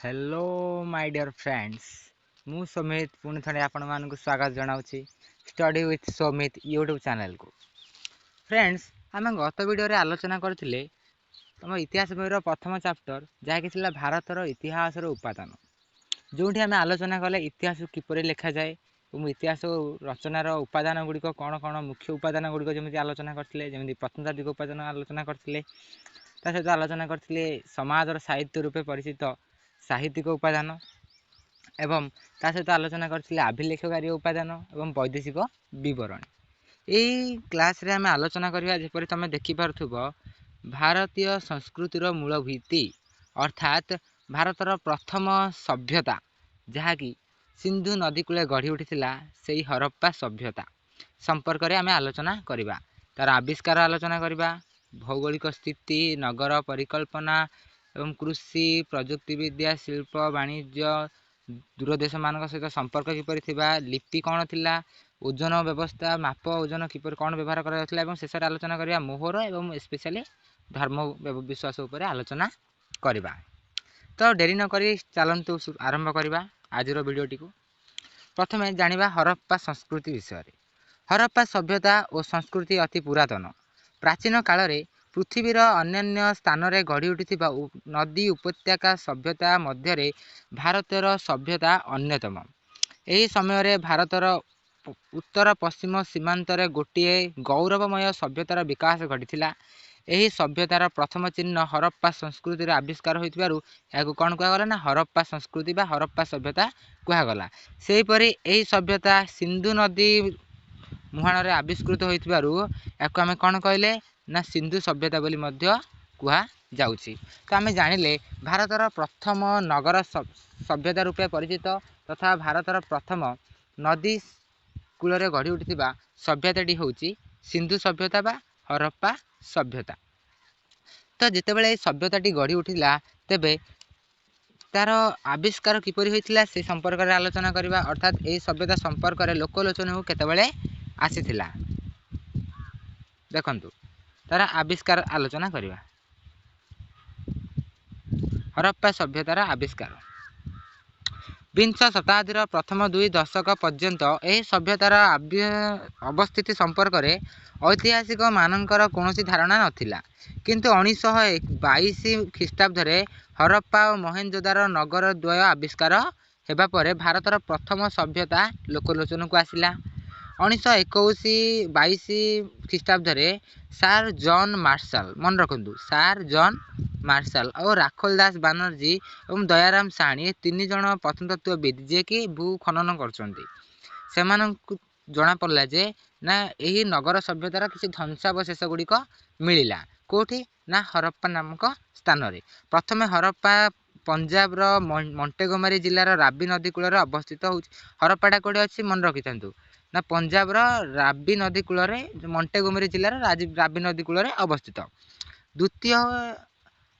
Hello my dear friends, ମୁଁ ସୋମିତ ପୁଣି ଥରେ ଆପଣମାନଙ୍କୁ ସ୍ୱାଗତ ଜଣାଉଛି ଷ୍ଟଡି ୱିଥ୍ ସୋମିତ ୟୁଟ୍ୟୁବ୍ ଚ୍ୟାନେଲ୍କୁ। ଫ୍ରେଣ୍ଡସ୍, ଆମେ ଗତ ଭିଡ଼ିଓରେ ଆଲୋଚନା କରିଥିଲେ ତୁମ ଇତିହାସ ବହିର ପ୍ରଥମ ଚାପ୍ଟର, ଯାହାକି ଥିଲା ଭାରତର ଇତିହାସର ଉପାଦାନ, ଯେଉଁଠି ଆମେ ଆଲୋଚନା କଲେ ଇତିହାସକୁ କିପରି ଲେଖାଯାଏ ଏବଂ ଇତିହାସ ରଚନାର ଉପାଦାନ ଗୁଡ଼ିକ କ'ଣ କ'ଣ, ମୁଖ୍ୟ ଉପାଦାନ ଗୁଡ଼ିକ ଯେମିତି ଆଲୋଚନା କରିଥିଲେ, ଯେମିତି ପ୍ରତ୍ନତାତ୍ତ୍ୱିକ ଉପାଦାନ ଆଲୋଚନା କରିଥିଲେ, ତା ସହିତ ଆଲୋଚନା କରିଥିଲେ ସମାଜର ସାହିତ୍ୟ ରୂପେ ପରିଚିତ ସାହିତ୍ୟିକ ଉପାଦାନ, ଏବଂ ତା ସହିତ ଆଲୋଚନା କରିଥିଲେ ଆଭିଲେଖକାରୀ ଉପାଦାନ ଏବଂ ବୈଦେଶିକ ବିବରଣୀ। ଏଇ କ୍ଲାସ୍ରେ ଆମେ ଆଲୋଚନା କରିବା, ଯେପରି ତୁମେ ଦେଖିପାରୁଥିବ, ଭାରତୀୟ ସଂସ୍କୃତିର ମୂଳ ଭିତ୍ତି, ଅର୍ଥାତ୍ ଭାରତର ପ୍ରଥମ ସଭ୍ୟତା ଯାହାକି ସିନ୍ଧୁ ନଦୀ କୂଳେ ଗଢ଼ି ଉଠିଥିଲା, ସେଇ ହରପ୍ପା ସଭ୍ୟତା ସମ୍ପର୍କରେ ଆମେ ଆଲୋଚନା କରିବା। ତା'ର ଆବିଷ୍କାର ଆଲୋଚନା କରିବା, ଭୌଗୋଳିକ ସ୍ଥିତି, ନଗର ପରିକଳ୍ପନା ଏବଂ କୃଷି, ପ୍ରଯୁକ୍ତିବିଦ୍ୟା, ଶିଳ୍ପ, ବାଣିଜ୍ୟ, ଦୂରଦେଶମାନଙ୍କ ସହିତ ସମ୍ପର୍କ କିପରି ଥିବା, ଲିପି କ'ଣ ଥିଲା, ଓଜନ ବ୍ୟବସ୍ଥା, ମାପ ଓଜନ କିପରି କ'ଣ ବ୍ୟବହାର କରାଯାଉଥିଲା, ଏବଂ ଶେଷରେ ଆଲୋଚନା କରିବା ମୋହର ଏବଂ ସ୍ପେଶାଲି ଧର୍ମ ବିଶ୍ୱାସ ଉପରେ ଆଲୋଚନା କରିବା। ତ ଡେରି ନକରି ଚାଲନ୍ତୁ ଆରମ୍ଭ କରିବା ଆଜିର ଭିଡ଼ିଓଟିକୁ। ପ୍ରଥମେ ଜାଣିବା ହରପ୍ପା ସଂସ୍କୃତି ବିଷୟରେ। ହରପ୍ପା ସଭ୍ୟତା ଓ ସଂସ୍କୃତି ଅତି ପୁରାତନ। ପ୍ରାଚୀନ କାଳରେ ପୃଥିବୀର ଅନ୍ୟାନ୍ୟ ସ୍ଥାନରେ ଗଢ଼ି ଉଠିଥିବା ନଦୀ ଉପତ୍ୟକା ସଭ୍ୟତା ମଧ୍ୟରେ ଭାରତର ସଭ୍ୟତା ଅନ୍ୟତମ। ଏହି ସମୟରେ ଭାରତର ଉତ୍ତର ପଶ୍ଚିମ ସୀମାନ୍ତରେ ଗୋଟିଏ ଗୌରବମୟ ସଭ୍ୟତାର ବିକାଶ ଘଟିଥିଲା। ଏହି ସଭ୍ୟତାର ପ୍ରଥମ ଚିହ୍ନ ହରପ୍ପା ସଂସ୍କୃତିର ଆବିଷ୍କାର ହୋଇଥିବାରୁ ଏହାକୁ କ'ଣ କୁହାଗଲା ନା ହରପ୍ପା ସଂସ୍କୃତି ବା ହରପ୍ପା ସଭ୍ୟତା କୁହାଗଲା। ସେହିପରି ଏହି ସଭ୍ୟତା ସିନ୍ଧୁ ନଦୀ ମୁହାଣରେ ଆବିଷ୍କୃତ ହୋଇଥିବାରୁ ଏହାକୁ ଆମେ କ'ଣ କହିଲେ ନା ସିନ୍ଧୁ ସଭ୍ୟତା ବୋଲି ମଧ୍ୟ କୁହାଯାଉଛି। ତ ଆମେ ଜାଣିଲେ ଭାରତର ପ୍ରଥମ ନଗର ସଭ୍ୟତା ରୂପେ ପରିଚିତ ତଥା ଭାରତର ପ୍ରଥମ ନଦୀ କୂଳରେ ଗଢ଼ି ଉଠିଥିବା ସଭ୍ୟତାଟି ହେଉଛି ସିନ୍ଧୁ ସଭ୍ୟତା ବା ହରପ୍ପା ସଭ୍ୟତା। ତ ଯେତେବେଳେ ଏହି ସଭ୍ୟତାଟି ଗଢ଼ି ଉଠିଲା, ତେବେ ତା'ର ଆବିଷ୍କାର କିପରି ହୋଇଥିଲା ସେ ସମ୍ପର୍କରେ ଆଲୋଚନା କରିବା, ଅର୍ଥାତ୍ ଏହି ସଭ୍ୟତା ସମ୍ପର୍କରେ ଲୋକଲୋଚନକୁ କେତେବେଳେ ଆସିଥିଲା। ଦେଖନ୍ତୁ, ତା'ର ଆବିଷ୍କାର ଆଲୋଚନା କରିବା। ହରପ୍ପା ସଭ୍ୟତାର ଆବିଷ୍କାର ବିଂଶ ଶତାବ୍ଦୀର ପ୍ରଥମ 2 ଦଶକ ପର୍ଯ୍ୟନ୍ତ ଏହି ସଭ୍ୟତାର ଅବସ୍ଥିତି ସମ୍ପର୍କରେ ଐତିହାସିକମାନଙ୍କର କୌଣସି ଧାରଣା ନଥିଲା। କିନ୍ତୁ 1922 ଖ୍ରୀଷ୍ଟାବ୍ଦରେ ହରପ୍ପା ଓ ମହେଞ୍ଜୋଦାରୋ ନଗର ଦ୍ୱୟ ଆବିଷ୍କାର ହେବା ପରେ ଭାରତର ପ୍ରଥମ ସଭ୍ୟତା ଲୋକଲୋଚନକୁ ଆସିଲା। 1921-22 ଖ୍ରୀଷ୍ଟାବ୍ଦରେ ସାର୍ ଜନ୍ ମାର୍ଶାଲ, ମନେ ରଖନ୍ତୁ, ସାର୍ ଜନ୍ ମାର୍ଶାଲ ଓ ରାଖୋଲ ଦାସ ବାନାର୍ଜୀ ଏବଂ ଦୟାରାମ ସାହାଣୀ, ଏ 3 ଜଣ ପ୍ରତ୍ନତତ୍ତ୍ୱବିତ୍ ଯିଏକି ଭୂ ଖନନ କରୁଛନ୍ତି, ସେମାନଙ୍କୁ ଜଣାପଡ଼ିଲା ଯେ ନା ଏହି ନଗର ସଭ୍ୟତାର କିଛି ଧ୍ୱଂସାବଶେଷ ଗୁଡ଼ିକ ମିଳିଲା। କେଉଁଠି ନା ହରପ୍ପା ନାମକ ସ୍ଥାନରେ। ପ୍ରଥମେ ହରପ୍ପା ପଞ୍ଜାବର ମଣ୍ଟେଗୋମାରୀ ଜିଲ୍ଲାର ରାବି ନଦୀ କୂଳରେ ଅବସ୍ଥିତ ହେଉଛି। ହରପ୍ପାଟା କେଉଁଠି ଅଛି ମନେ ରଖିଥାନ୍ତୁ ନା ପଞ୍ଜାବର ରାବି ନଦୀ କୂଳରେ, ମଣ୍ଟେଗୋମାରୀ ଜିଲ୍ଲାର ରାବି ନଦୀ କୂଳରେ ଅବସ୍ଥିତ। ଦ୍ୱିତୀୟ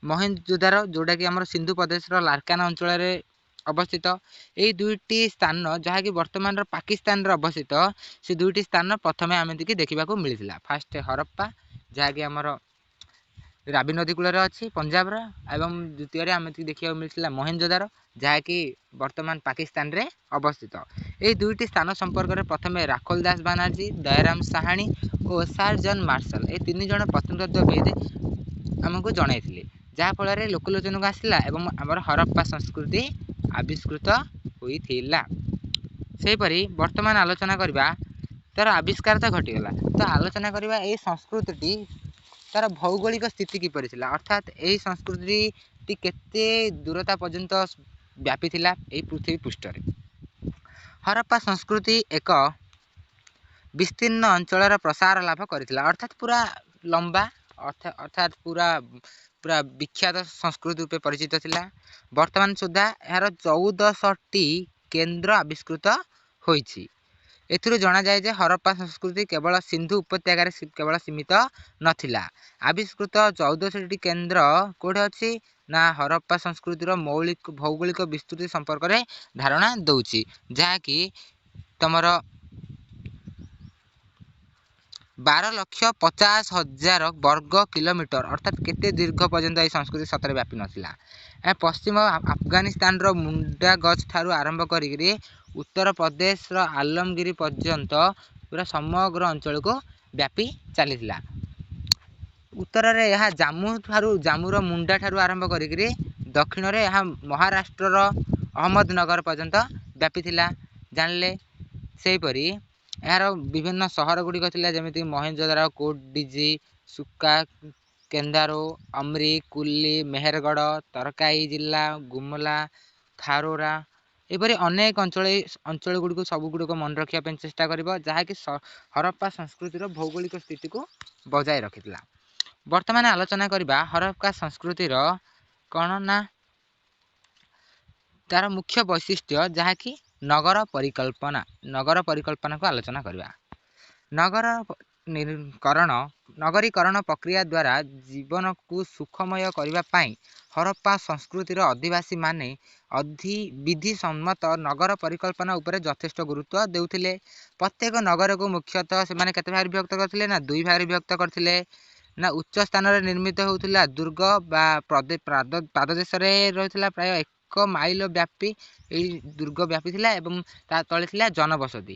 ମହେଞ୍ଜୋଦାରୋ, ଯେଉଁଟାକି ଆମର ସିନ୍ଧୁ ପ୍ରଦେଶର ଲାର୍କାନା ଅଞ୍ଚଳରେ ଅବସ୍ଥିତ। ଏଇ ଦୁଇଟି ସ୍ଥାନ ଯାହାକି ବର୍ତ୍ତମାନର ପାକିସ୍ତାନରେ ଅବସ୍ଥିତ, ସେ ଦୁଇଟି ସ୍ଥାନ ପ୍ରଥମେ ଆମେକି ଦେଖିବାକୁ ମିଳିଥିଲା। ଫାଷ୍ଟ ହରପ୍ପା, ଯାହାକି ଆମର ରାବି ନଦୀ କୂଳରେ ଅଛି ପଞ୍ଜାବର, ଏବଂ ଦ୍ୱିତୀୟରେ ଆମେ ଦେଖିବାକୁ ମିଳିଥିଲା ମହେଞ୍ଜୋଦାରୋ, ଯାହାକି ବର୍ତ୍ତମାନ ପାକିସ୍ତାନରେ ଅବସ୍ଥିତ। ଏହି ଦୁଇଟି ସ୍ଥାନ ସମ୍ପର୍କରେ ପ୍ରଥମେ ରାଖୋଲ ଦାସ ବାନାର୍ଜୀ, ଦୟାରାମ ସାହାଣୀ ଓ ସାର୍ ଜନ୍ ମାର୍ଶାଲ, ଏ 3 ଜଣ ପ୍ରତ୍ନତତ୍ତ୍ୱବିତ୍ ଆମକୁ ଜଣାଇଥିଲେ, ଯାହାଫଳରେ ଲୋକଲୋଚନକୁ ଆସିଲା ଏବଂ ଆମର ହରପ୍ପା ସଂସ୍କୃତି ଆବିଷ୍କୃତ ହୋଇଥିଲା। ସେହିପରି ବର୍ତ୍ତମାନ ଆଲୋଚନା କରିବା ତା'ର ଆବିଷ୍କାର ତ ଘଟିଗଲା, ତ ଆଲୋଚନା କରିବା ଏଇ ସଂସ୍କୃତିଟି ତା'ର ଭୌଗୋଳିକ ସ୍ଥିତି କିପରି ଥିଲା, ଅର୍ଥାତ୍ ଏହି ସଂସ୍କୃତିଟି କେତେ ଦୂରତା ପର୍ଯ୍ୟନ୍ତ ବ୍ୟାପିଥିଲା ଏହି ପୃଥିବୀ ପୃଷ୍ଠରେ। ହରପ୍ପା ସଂସ୍କୃତି ଏକ ବିସ୍ତୀର୍ଣ୍ଣ ଅଞ୍ଚଳର ପ୍ରସାର ଲାଭ କରିଥିଲା, ଅର୍ଥାତ୍ ପୁରା ଲମ୍ବା, ଅର୍ଥାତ୍ ପୁରା ବିଖ୍ୟାତ ସଂସ୍କୃତି ରୂପେ ପରିଚିତ ଥିଲା। ବର୍ତ୍ତମାନ ସୁଦ୍ଧା ଏହାର 1400ଟି କେନ୍ଦ୍ର ଆବିଷ୍କୃତ ହୋଇଛି। ଏଥିରୁ ଜଣାଯାଏ ଯେ ହରପ୍ପା ସଂସ୍କୃତି କେବଳ ସିନ୍ଧୁ ଉପତ୍ୟକାରେ କେବଳ ସୀମିତ ନଥିଲା। ଆବିଷ୍କୃତ 1400ଟି କେନ୍ଦ୍ର କେଉଁଠି ଅଛି ନା ହରପ୍ପା ସଂସ୍କୃତିର ମୌଳିକ ଭୌଗୋଳିକ ବିସ୍ତୃତି ସମ୍ପର୍କରେ ଧାରଣା ଦେଉଛି, ଯାହାକି ତମର 12,50,000 ବର୍ଗ କିଲୋମିଟର, ଅର୍ଥାତ୍ କେତେ ଦୀର୍ଘ ପର୍ଯ୍ୟନ୍ତ ଏହି ସଂସ୍କୃତି ସତରେ ବ୍ୟାପି ନଥିଲା। ଏହା ପଶ୍ଚିମ ଆଫଗାନିସ୍ତାନର ମୁଣ୍ଡାଗଜ ଠାରୁ ଆରମ୍ଭ କରିକିରି ଉତ୍ତରପ୍ରଦେଶର ଆଲମଗିରି ପର୍ଯ୍ୟନ୍ତ ପୁରା ସମଗ୍ର ଅଞ୍ଚଳକୁ ବ୍ୟାପି ଚାଲିଥିଲା। ଉତ୍ତରରେ ଏହା ଜାମ୍ମୁ ଠାରୁ, ଜାମ୍ମୁର ମୁଣ୍ଡା ଠାରୁ ଆରମ୍ଭ କରିକିରି ଦକ୍ଷିଣରେ ଏହା ମହାରାଷ୍ଟ୍ରର ଅହମ୍ମଦନଗର ପର୍ଯ୍ୟନ୍ତ ବ୍ୟାପିଥିଲା, ଜାଣିଲେ। ସେହିପରି ଏହାର ବିଭିନ୍ନ ସହର ଗୁଡ଼ିକ ଥିଲା, ଯେମିତି ମହେଞ୍ଜୋଦାରୋ, କୋଟଡିଜି, ସୁକା, କେନ୍ଦାରୋ, ଅମ୍ରି, କୁଲି, ମେହେରଗଡ଼, ତରକାଇ ଜିଲ୍ଲା, ଗୁମଲା, ଥାରୋରା, ଏପରି ଅନେକ ଅଞ୍ଚଳ। ଏଇ ଅଞ୍ଚଳ ଗୁଡ଼ିକୁ ସବୁଗୁଡ଼ିକ ମନେ ରଖିବା ପାଇଁ ଚେଷ୍ଟା କରିବ, ଯାହାକି ହରପ୍ପା ସଂସ୍କୃତିର ଭୌଗୋଳିକ ସ୍ଥିତିକୁ ବଜାୟ ରଖିଥିଲା। ବର୍ତ୍ତମାନ ଆଲୋଚନା କରିବା ହରପ୍ପା ସଂସ୍କୃତିର କ'ଣ ନା ତାର ମୁଖ୍ୟ ବୈଶିଷ୍ଟ୍ୟ, ଯାହାକି ନଗର ପରିକଳ୍ପନା। ନଗର ପରିକଳ୍ପନାକୁ ଆଲୋଚନା କରିବା। ନଗର କରଣ, ନଗରୀକରଣ ପ୍ରକ୍ରିୟା ଦ୍ୱାରା ଜୀବନକୁ ସୁଖମୟ କରିବା ପାଇଁ ହରପ୍ପା ସଂସ୍କୃତିର ଅଧିବାସୀମାନେ ଅଧି ବିଧିସମ୍ମତ ନଗର ପରିକଳ୍ପନା ଉପରେ ଯଥେଷ୍ଟ ଗୁରୁତ୍ୱ ଦେଉଥିଲେ। ପ୍ରତ୍ୟେକ ନଗରକୁ ମୁଖ୍ୟତଃ ସେମାନେ କେତେ ଭାଗରେ ବିଭକ୍ତ କରିଥିଲେ ନା 2 ଭାଗରେ ବିଭକ୍ତ କରିଥିଲେ। ନା ଉଚ୍ଚ ସ୍ଥାନରେ ନିର୍ମିତ ହେଉଥିଲା ଦୁର୍ଗ ବା ପାଦଦେଶରେ ରହିଥିଲା। ପ୍ରାୟ 1 ମାଇଲ ବ୍ୟାପୀ ଏଇ ଦୁର୍ଗ ବ୍ୟାପିଥିଲା ଏବଂ ତା ତଳେ ଥିଲା ଜନବସତି।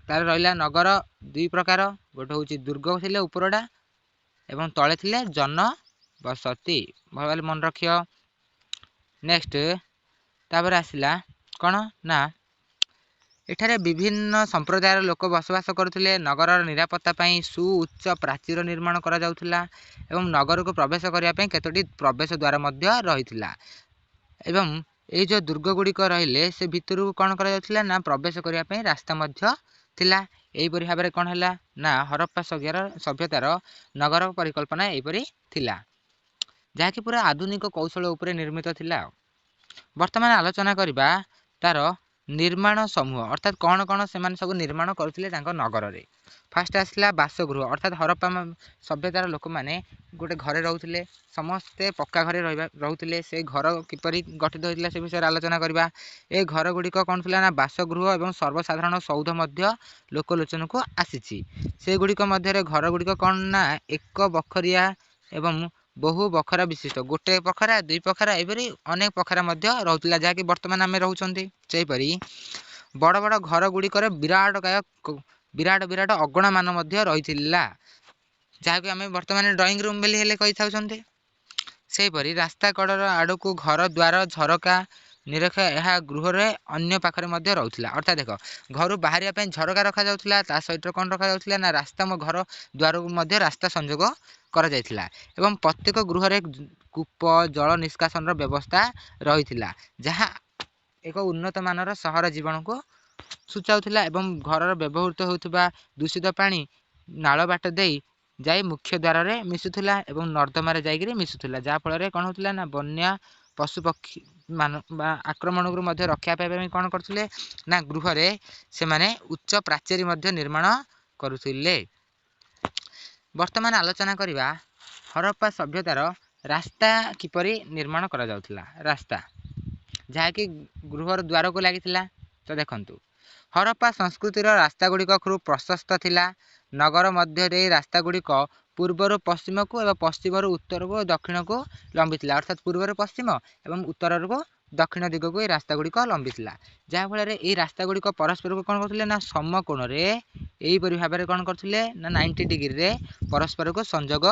ତାର ରହିଲା ନଗର 2 ପ୍ରକାର, ଗୋଟେ ହେଉଛି ଦୁର୍ଗ ଥିଲେ ଉପରଟା ଏବଂ ତଳେ ଥିଲେ ଜନବସତି। ଭଲ ଭାବରେ ମନେ ରଖିବ। ନେକ୍ସଟ ତାପରେ ଆସିଲା କ'ଣ ନା ଏଠାରେ ବିଭିନ୍ନ ସମ୍ପ୍ରଦାୟର ଲୋକ ବସବାସ କରୁଥିଲେ। ନଗରର ନିରାପତ୍ତା ପାଇଁ ସୁଉଚ୍ଚ ପ୍ରାଚୀର ନିର୍ମାଣ କରାଯାଉଥିଲା ଏବଂ ନଗରକୁ ପ୍ରବେଶ କରିବା ପାଇଁ କେତୋଟି ପ୍ରବେଶ ଦ୍ୱାର ମଧ୍ୟ ରହିଥିଲା। ଏବଂ ଏଇ ଯେଉଁ ଦୁର୍ଗ ଗୁଡ଼ିକ ରହିଲେ, ସେ ଭିତରକୁ କ'ଣ କରାଯାଉଥିଲା ନା ପ୍ରବେଶ କରିବା ପାଇଁ ରାସ୍ତା ମଧ୍ୟ ଥିଲା। ଏହିପରି ଭାବରେ କ'ଣ ହେଲା ନା ହରପ୍ପା ସଭ୍ୟତାର ନଗର ପରିକଳ୍ପନା ଏହିପରି ଥିଲା, ଯାହାକି ପୁରା ଆଧୁନିକ କୌଶଳ ଉପରେ ନିର୍ମିତ ଥିଲା। ବର୍ତ୍ତମାନ ଆଲୋଚନା କରିବା ତାର ନିର୍ମାଣ ସମୂହ, ଅର୍ଥାତ୍ କ'ଣ କ'ଣ ସେମାନେ ସବୁ ନିର୍ମାଣ କରୁଥିଲେ ତାଙ୍କ ନଗରରେ। ଫାଷ୍ଟ ଆସିଲା ବାସଗୃହ, ଅର୍ଥାତ୍ ହରପ୍ପା ସଭ୍ୟତାର ଲୋକମାନେ ଗୋଟେ ଘରେ ରହୁଥିଲେ, ସମସ୍ତେ ପକ୍କା ଘରେ ରହୁଥିଲେ। ସେ ଘର କିପରି ଗଠିତ ହୋଇଥିଲା ସେ ବିଷୟରେ ଆଲୋଚନା କରିବା। ଏ ଘର ଗୁଡ଼ିକ କ'ଣ ଥିଲା ନା ବାସଗୃହ ଏବଂ ସର୍ବସାଧାରଣ ସୌଧ ମଧ୍ୟ ଲୋକଲୋଚନକୁ ଆସିଛି। ସେଗୁଡ଼ିକ ମଧ୍ୟରେ ଘର ଗୁଡ଼ିକ କ'ଣ ନା ଏକ ବଖରିଆ ଏବଂ ବହୁ ବଖରା ବିଶିଷ୍ଟ, ଗୋଟେ ବଖରା, 2 ବଖରା, ଏପରି ଅନେକ ବଖରା ମଧ୍ୟ ରହୁଥିଲା, ଯାହାକି ବର୍ତ୍ତମାନ ଆମେ ରହୁଛନ୍ତି। ସେହିପରି ବଡ଼ ବଡ଼ ଘର ଗୁଡ଼ିକରେ ବିରାଟ କାୟ ବିରାଟ ବିରାଟ ଅଗଣାମାନ ମଧ୍ୟ ରହିଥିଲା, ଯାହାକୁ ଆମେ ବର୍ତ୍ତମାନ ଡ୍ରଇଂ ରୁମ୍ ବୋଲି ହେଲେ କହିଥାଉଛନ୍ତି। ସେହିପରି ରାସ୍ତା କଡ଼ର ଆଡ଼କୁ ଘର ଦ୍ୱାର ଝରକା ନିରକ୍ଷ ଏହା ଗୃହରେ ଅନ୍ୟ ପାଖରେ ମଧ୍ୟ ରହୁଥିଲା। ଅର୍ଥାତ୍ ଦେଖ, ଘରୁ ବାହାରିବା ପାଇଁ ଝରକା ରଖାଯାଉଥିଲା, ତା ସହିତ କ'ଣ ରଖାଯାଉଥିଲା ନା ରାସ୍ତା, ମୋ ଘର ଦ୍ୱାରକୁ ମଧ୍ୟ ରାସ୍ତା ସଂଯୋଗ କରାଯାଇଥିଲା। ଏବଂ ପ୍ରତ୍ୟେକ ଗୃହରେ କୂପ ଜଳ ନିଷ୍କାସନର ବ୍ୟବସ୍ଥା ରହିଥିଲା, ଯାହା ଏକ ଉନ୍ନତମାନର ସହର ଜୀବନକୁ ସୂଚାଉଥିଲା। ଏବଂ ଘରର ବ୍ୟବହୃତ ହେଉଥିବା ଦୂଷିତ ପାଣି ନାଳ ବାଟ ଦେଇ ଯାଇ ମୁଖ୍ୟ ଦ୍ୱାରରେ ମିଶୁଥିଲା ଏବଂ ନର୍ଦ୍ଦମାରେ ଯାଇକରି ମିଶୁଥିଲା, ଯାହାଫଳରେ କ'ଣ ହେଉଥିଲା ନା ବନ୍ୟା, ପଶୁପକ୍ଷୀ ମାନ ବା ଆକ୍ରମଣରୁ ମଧ୍ୟ ରକ୍ଷା ପାଇବା ପାଇଁ କ'ଣ କରୁଥିଲେ ନା ଗୃହରେ ସେମାନେ ଉଚ୍ଚ ପ୍ରାଚେରୀ ମଧ୍ୟ ନିର୍ମାଣ କରୁଥିଲେ। ବର୍ତ୍ତମାନ ଆଲୋଚନା କରିବା ହରପ୍ପା ସଭ୍ୟତାର ରାସ୍ତା କିପରି ନିର୍ମାଣ କରାଯାଉଥିଲା, ରାସ୍ତା ଯାହାକି ଗୃହର ଦ୍ୱାରକୁ ଲାଗିଥିଲା। ତ ଦେଖନ୍ତୁ, ହରପ୍ପା ସଂସ୍କୃତିର ରାସ୍ତା ଗୁଡ଼ିକ ଖୁବ୍ ପ୍ରଶସ୍ତ ଥିଲା। ନଗର ମଧ୍ୟରେ ଏହି ରାସ୍ତା ଗୁଡ଼ିକ ପୂର୍ବରୁ ପଶ୍ଚିମକୁ ଏବଂ ପଶ୍ଚିମରୁ ଉତ୍ତରକୁ ଓ ଦକ୍ଷିଣକୁ ଲମ୍ବିଥିଲା। ଅର୍ଥାତ୍ ପୂର୍ବରୁ ପଶ୍ଚିମ ଏବଂ ଉତ୍ତରକୁ ଦକ୍ଷିଣ ଦିଗକୁ ଏହି ରାସ୍ତା ଗୁଡ଼ିକ ଲମ୍ବିଥିଲା, ଯାହାଫଳରେ ଏହି ରାସ୍ତା ଗୁଡ଼ିକ ପରସ୍ପରକୁ କ'ଣ କରୁଥିଲେ ନା ସମକୋଣରେ ଏହିପରି ଭାବରେ କ'ଣ କରୁଥିଲେ ନା 90 ଡିଗ୍ରୀରେ ପରସ୍ପରକୁ ସଂଯୋଗ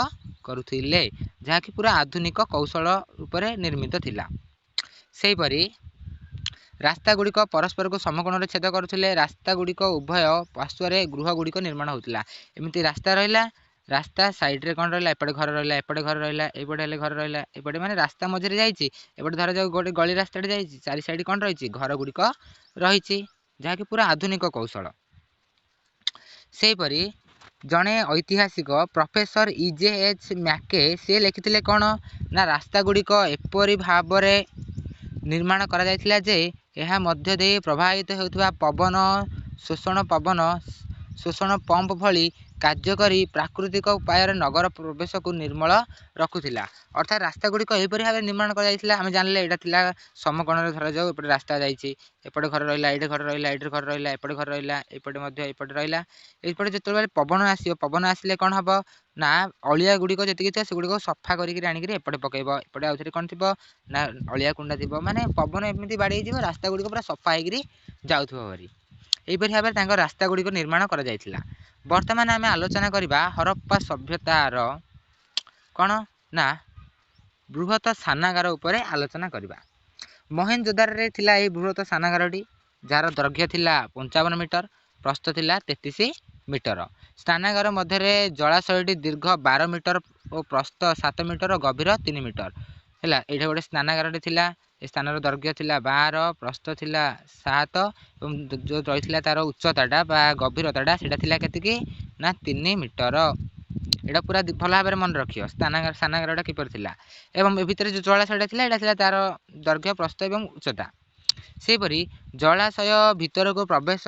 କରୁଥିଲେ, ଯାହାକି ପୁରା ଆଧୁନିକ କୌଶଳ ଉପରେ ନିର୍ମିତ ଥିଲା। ସେହିପରି ରାସ୍ତା ଗୁଡ଼ିକ ପରସ୍ପରକୁ ସମକୋଣରେ ଛେଦ କରୁଥିଲେ। ରାସ୍ତା ଗୁଡ଼ିକ ଉଭୟ ପାର୍ଶ୍ୱରେ ଗୃହ ଗୁଡ଼ିକ ନିର୍ମାଣ ହେଉଥିଲା। ଏମିତି ରାସ୍ତା ରହିଲା, ରାସ୍ତା ସାଇଡ଼୍ରେ କ'ଣ ରହିଲା, ଏପଟେ ଘର ରହିଲା, ଏପଟେ ଘର ରହିଲା, ଏପଟେ ହେଲେ ଘର ରହିଲା, ଏପଟେ ମାନେ ରାସ୍ତା ମଝିରେ ଯାଇଛି, ଏପଟେ ଧରାଯାଉ ଗୋଟେ ଗଳି ରାସ୍ତାଟେ ଯାଇଛି, ଚାରି ସାଇଡ଼୍ କ'ଣ ରହିଛି, ଘର ଗୁଡ଼ିକ ରହିଛି, ଯାହାକି ପୁରା ଆଧୁନିକ କୌଶଳ। ସେହିପରି ଜଣେ ଐତିହାସିକ ପ୍ରଫେସର ଇଜେ ଏଚ୍ ମ୍ୟାକେ ସିଏ ଲେଖିଥିଲେ କ'ଣ ନା ରାସ୍ତା ଗୁଡ଼ିକ ଏପରି ଭାବରେ ନିର୍ମାଣ କରାଯାଇଥିଲା ଯେ ଏହା ମଧ୍ୟ ଦେଇ ପ୍ରବାହିତ ହେଉଥିବା ପବନ ଶୋଷଣ ପମ୍ପ ଭଳି କାର୍ଯ୍ୟ କରି ପ୍ରାକୃତିକ ଉପାୟରେ ନଗର ପ୍ରବେଶକୁ ନିର୍ମଳ ରଖୁଥିଲା। ଅର୍ଥାତ୍ ରାସ୍ତା ଗୁଡ଼ିକ ଏହିପରି ଭାବରେ ନିର୍ମାଣ କରାଯାଇଥିଲା। ଆମେ ଜାଣିଲେ ଏଇଟା ଥିଲା ସମକୋଣରେ। ଧରାଯାଉ ଏପଟେ ରାସ୍ତା ଯାଇଛି, ଏପଟେ ଘର ରହିଲା, ଏଇଠି ଘର ରହିଲା, ଏଇଠି ଘର ରହିଲା, ଏପଟେ ଘର ରହିଲା, ଏପଟେ ମଧ୍ୟ ଏପଟେ ରହିଲା। ଏପଟେ ଯେତେବେଳେ ପବନ ଆସିବ, ପବନ ଆସିଲେ କ'ଣ ହେବ ନା ଅଳିଆ ଗୁଡ଼ିକ ଯେତିକି ଥିବ ସେଗୁଡ଼ିକ ସଫା କରିକିରି ଆଣିକିରି ଏପଟେ ପକାଇବ। ଏପଟେ ଆଉଥରେ କ'ଣ ଥିବ ନା ଅଳିଆ କୁଣ୍ଡା ଥିବ। ମାନେ ପବନ ଏମିତି ବାଡ଼େଇ ଯିବ, ରାସ୍ତା ଗୁଡ଼ିକ ପୁରା ସଫା ହେଇକିରି ଯାଉଥିବ ଭାରି। ଏହିପରି ଭାବରେ ତାଙ୍କ ରାସ୍ତା ଗୁଡ଼ିକ ନିର୍ମାଣ କରାଯାଇଥିଲା। ବର୍ତ୍ତମାନ ଆମେ ଆଲୋଚନା କରିବା ହରପ୍ପା ସଭ୍ୟତାର କ'ଣ ନା ବୃହତ ସ୍ନାନାଗାର ଉପରେ ଆଲୋଚନା କରିବା। ମହେଞ୍ଜୋଦାରରେ ଥିଲା ଏହି ବୃହତ ସ୍ନାନାଗାରଟି, ଯାହାର ଦୈର୍ଘ୍ୟ ଥିଲା 55 ମିଟର, ପ୍ରସ୍ଥ ଥିଲା 33 ମିଟର। ସ୍ନାନାଗାର ମଧ୍ୟରେ ଜଳାଶୟଟି ଦୀର୍ଘ 12 ମିଟର ଓ ପ୍ରସ୍ଥ 7 ମିଟର, ଗଭୀର 3 ମିଟର ହେଲା। ଏଇଠି ଗୋଟେ ସ୍ନାନାଗାରଟି ଥିଲା। ଏ ସ୍ଥାନର ଦୈର୍ଘ୍ୟ ଥିଲା 12, ପ୍ରସ୍ଥ ଥିଲା 7 ଏବଂ ଯେଉଁ ରହିଥିଲା ତାର ଉଚ୍ଚତାଟା ବା ଗଭୀରତାଟା ସେଇଟା ଥିଲା କେତିକି ନା 3 ମିଟର। ଏଇଟା ପୁରା ଭଲ ଭାବରେ ମନେ ରଖିବ, ସ୍ନାନାଗାରଟା କିପରି ଥିଲା ଏବଂ ଏ ଭିତରେ ଯେଉଁ ଜଳାଶୟଟା ଥିଲା, ଏଇଟା ଥିଲା ତାର ଦୈର୍ଘ୍ୟ, ପ୍ରସ୍ଥ ଏବଂ ଉଚ୍ଚତା। ସେହିପରି ଜଳାଶୟ ଭିତରକୁ ପ୍ରବେଶ,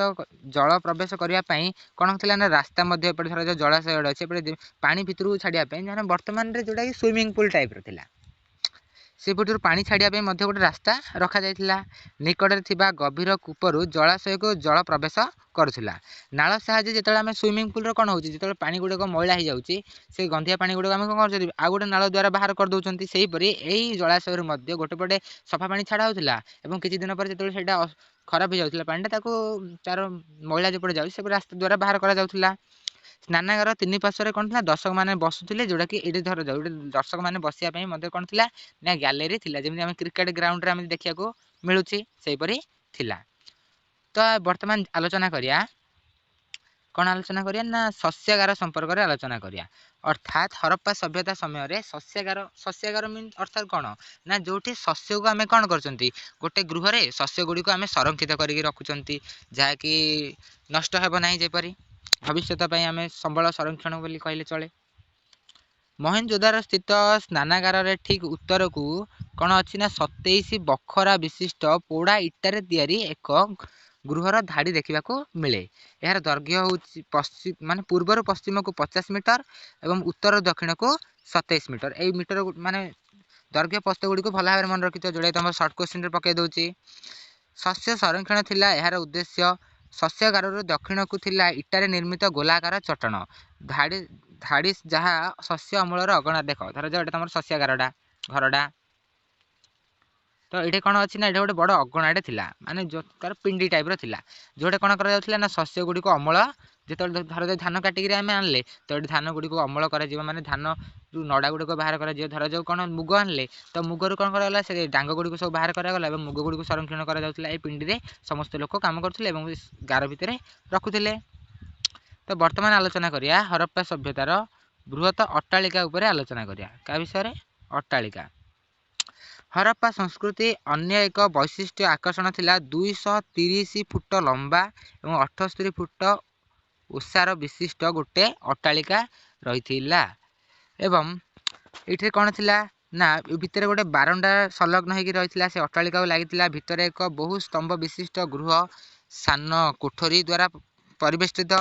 ଜଳ ପ୍ରବେଶ କରିବା ପାଇଁ କ'ଣ ଥିଲା ନା ରାସ୍ତା ମଧ୍ୟ। ଏପଟେ ଧରାଯାଉ ଜଳାଶୟଟା ଅଛି, ଏପଟେ ପାଣି ଭିତରକୁ ଛାଡ଼ିବା ପାଇଁ, ଯାହା ବର୍ତ୍ତମାନରେ ଯେଉଁଟାକି ସୁଇମିଂ ପୁଲ୍ ଟାଇପ୍ର ଥିଲା, ସେପଟରୁ ପାଣି ଛାଡ଼ିବା ପାଇଁ ମଧ୍ୟ ଗୋଟେ ରାସ୍ତା ରଖାଯାଇଥିଲା। ନିକଟରେ ଥିବା ଗଭୀର କୂପରୁ ଜଳାଶୟକୁ ଜଳ ପ୍ରବେଶ କରୁଥିଲା ନାଳ ସାହାଯ୍ୟରେ। ଯେତେବେଳେ ଆମେ ସୁଇମିଂ ପୁଲ୍ର କ'ଣ ହେଉଛି, ଯେତେବେଳେ ପାଣି ଗୁଡ଼ିକ ମଇଳା ହେଇଯାଉଛି, ସେ ଗନ୍ଧିଆ ପାଣି ଗୁଡ଼ିକ ଆମେ କ'ଣ କରୁଛନ୍ତି? ଆଉ ଗୋଟେ ନାଳ ଦ୍ୱାରା ବାହାର କରିଦେଉଛନ୍ତି। ସେହିପରି ଏଇ ଜଳାଶୟରୁ ମଧ୍ୟ ଗୋଟେ ପଟେ ସଫା ପାଣି ଛାଡ଼ା ହେଉଥିଲା ଏବଂ କିଛି ଦିନ ପରେ ଯେତେବେଳେ ସେଇଟା ଖରାପ ହେଇଯାଉଥିଲା ପାଣିଟା, ତାକୁ ତାର ମଇଳା ଯେପଟେ ଯାଉଛି ସେପଟେ ରାସ୍ତା ଦ୍ୱାରା ବାହାର କରାଯାଉଥିଲା। ସ୍ନାନାଗାର ତିନି ପାର୍ଶ୍ୱରେ କ'ଣ ଥିଲା? ଦର୍ଶକମାନେ ବସୁଥିଲେ, ଯେଉଁଟାକି ଏଇଠି ଧରାଯାଉ ଗୋଟେ ଦର୍ଶକମାନେ ବସିବା ପାଇଁ ମଧ୍ୟ କ'ଣ ଥିଲା ନା ଗ୍ୟାଲେରୀ ଥିଲା। ଯେମିତି ଆମେ କ୍ରିକେଟ ଗ୍ରାଉଣ୍ଡରେ ଆମେ ଦେଖିବାକୁ ମିଳୁଛି, ସେହିପରି ଥିଲା। ତ ବର୍ତ୍ତମାନ ଆଲୋଚନା କରିବା, କ'ଣ ଆଲୋଚନା କରିବା ନା ଶସ୍ୟାଗାର ସମ୍ପର୍କରେ ଆଲୋଚନା କରିବା। ଅର୍ଥାତ୍ ହରପ୍ପା ସଭ୍ୟତା ସମୟରେ ଶସ୍ୟାଗାର। ଶସ୍ୟାଗାର ମିନ୍ସ ଅର୍ଥାତ୍ କ'ଣ ନା ଯେଉଁଠି ଶସ୍ୟକୁ ଆମେ କ'ଣ କରୁଛନ୍ତି, ଗୋଟେ ଗୃହରେ ଶସ୍ୟ ଗୁଡ଼ିକୁ ଆମେ ସଂରକ୍ଷିତ କରିକି ରଖୁଛନ୍ତି, ଯାହାକି ନଷ୍ଟ ହେବ ନାହିଁ, ଯେପରି ଭବିଷ୍ୟତ ପାଇଁ ଆମେ ସମ୍ବଳ ସଂରକ୍ଷଣ ବୋଲି କହିଲେ ଚଳେ। ମହେଞ୍ଜୋଦାରୋ ସ୍ଥିତ ସ୍ନାନାଗାରରେ ଠିକ୍ ଉତ୍ତରକୁ କ'ଣ ଅଛି ନା 27 ବଖରା ବିଶିଷ୍ଟ ପୋଡ଼ା ଇଟାରେ ତିଆରି ଏକ ଗୃହର ଧାଡ଼ି ଦେଖିବାକୁ ମିଳେ। ଏହାର ଦୈର୍ଘ୍ୟ ହେଉଛି ମାନେ ପୂର୍ବରୁ ପଶ୍ଚିମକୁ 50 ମିଟର ଏବଂ ଉତ୍ତର ଦକ୍ଷିଣକୁ 27 ମିଟର। ଏଇ ମିଟର ମାନେ ଦୈର୍ଘ୍ୟ ପ୍ରସ୍ଥ ଗୁଡ଼ିକୁ ଭଲ ଭାବରେ ମନେ ରଖିଥିବ, ଯେଉଁଟାକି ତୁମ ସର୍ଟ କୋଶ୍ଚିନ୍ରେ ପକାଇ ଦେଉଛି। ଶସ୍ୟ ସଂରକ୍ଷଣ ଥିଲା ଏହାର ଉଦ୍ଦେଶ୍ୟ। ଶସ୍ୟାଗାରରୁ ଦକ୍ଷିଣକୁ ଥିଲା ଇଟାରେ ନିର୍ମିତ ଗୋଲାକାର ଚଟାଣ ଧାଡ଼ି ଧାଡ଼ି, ଯାହା ଶସ୍ୟ ଅମଳର ଅଗଣା। ଦେଖ, ଧରାଯାଉ ଏଇଟା ତୁମର ଶସ୍ୟାଗାରଟା ଘରଟା। ତ ଏଇଠି କ'ଣ ଅଛି ନା ଏଇଠି ଗୋଟେ ବଡ଼ ଅଗଣାଟେ ଥିଲା, ମାନେ ତାର ପିଣ୍ଡି ଟାଇପ୍ର ଥିଲା, ଯେଉଁଟା କ'ଣ କରାଯାଉଥିଲା ନା ଶସ୍ୟ ଗୁଡ଼ିକୁ ଅମଳ। ଯେତେବେଳେ ଧରାଯାଉ ଧାନ କାଟିକିରି ଆମେ ଆଣିଲେ, ତ ଏଠି ଧାନ ଗୁଡ଼ିକୁ ଅମଳ କରାଯିବ, ମାନେ ଧାନ ଯେଉଁ ନଡ଼ା ଗୁଡ଼ିକ ବାହାର କରାଯିବ। ଧରାଯାଉ କ'ଣ ମୁଗ ଆଣିଲେ, ତ ମୁଗରୁ କ'ଣ କରାଗଲା? ସେ ଡାଙ୍ଗ ଗୁଡ଼ିକୁ ସବୁ ବାହାର କରାଗଲା ଏବଂ ମୁଗ ଗୁଡ଼ିକୁ ସଂରକ୍ଷଣ କରାଯାଉଥିଲା। ଏଇ ପିଣ୍ଡିରେ ସମସ୍ତ ଲୋକ କାମ କରୁଥିଲେ ଏବଂ ଗାର ଭିତରେ ରଖୁଥିଲେ। ତ ବର୍ତ୍ତମାନ ଆଲୋଚନା କରିବା ହରପ୍ପା ସଭ୍ୟତାର ବୃହତ ଅଟ୍ଟାଳିକା ଉପରେ ଆଲୋଚନା କରିବା। କାହା ବିଷୟରେ? ଅଟ୍ଟାଳିକା। ହରପ୍ପା ସଂସ୍କୃତି ଅନ୍ୟ ଏକ ବୈଶିଷ୍ଟ୍ୟ ଆକର୍ଷଣ ଥିଲା 230 ଫୁଟ ଲମ୍ବା ଏବଂ 78 ଫୁଟ ଓସାର ବିଶିଷ୍ଟ ଗୋଟେ ଅଟ୍ଟାଳିକା ରହିଥିଲା। ଏବଂ ଏଇଥିରେ କ'ଣ ଥିଲା ନା ଏ ଭିତରେ ଗୋଟେ ବାରଣ୍ଡା ସଂଲଗ୍ନ ହେଇକି ରହିଥିଲା, ସେ ଅଟ୍ଟାଳିକାକୁ ଲାଗିଥିଲା। ଭିତରେ ଏକ ବହୁ ସ୍ତମ୍ଭ ବିଶିଷ୍ଟ ଗୃହ ସାନ କୋଠରୀ ଦ୍ୱାରା ପରିବେଷ୍ଟିତ।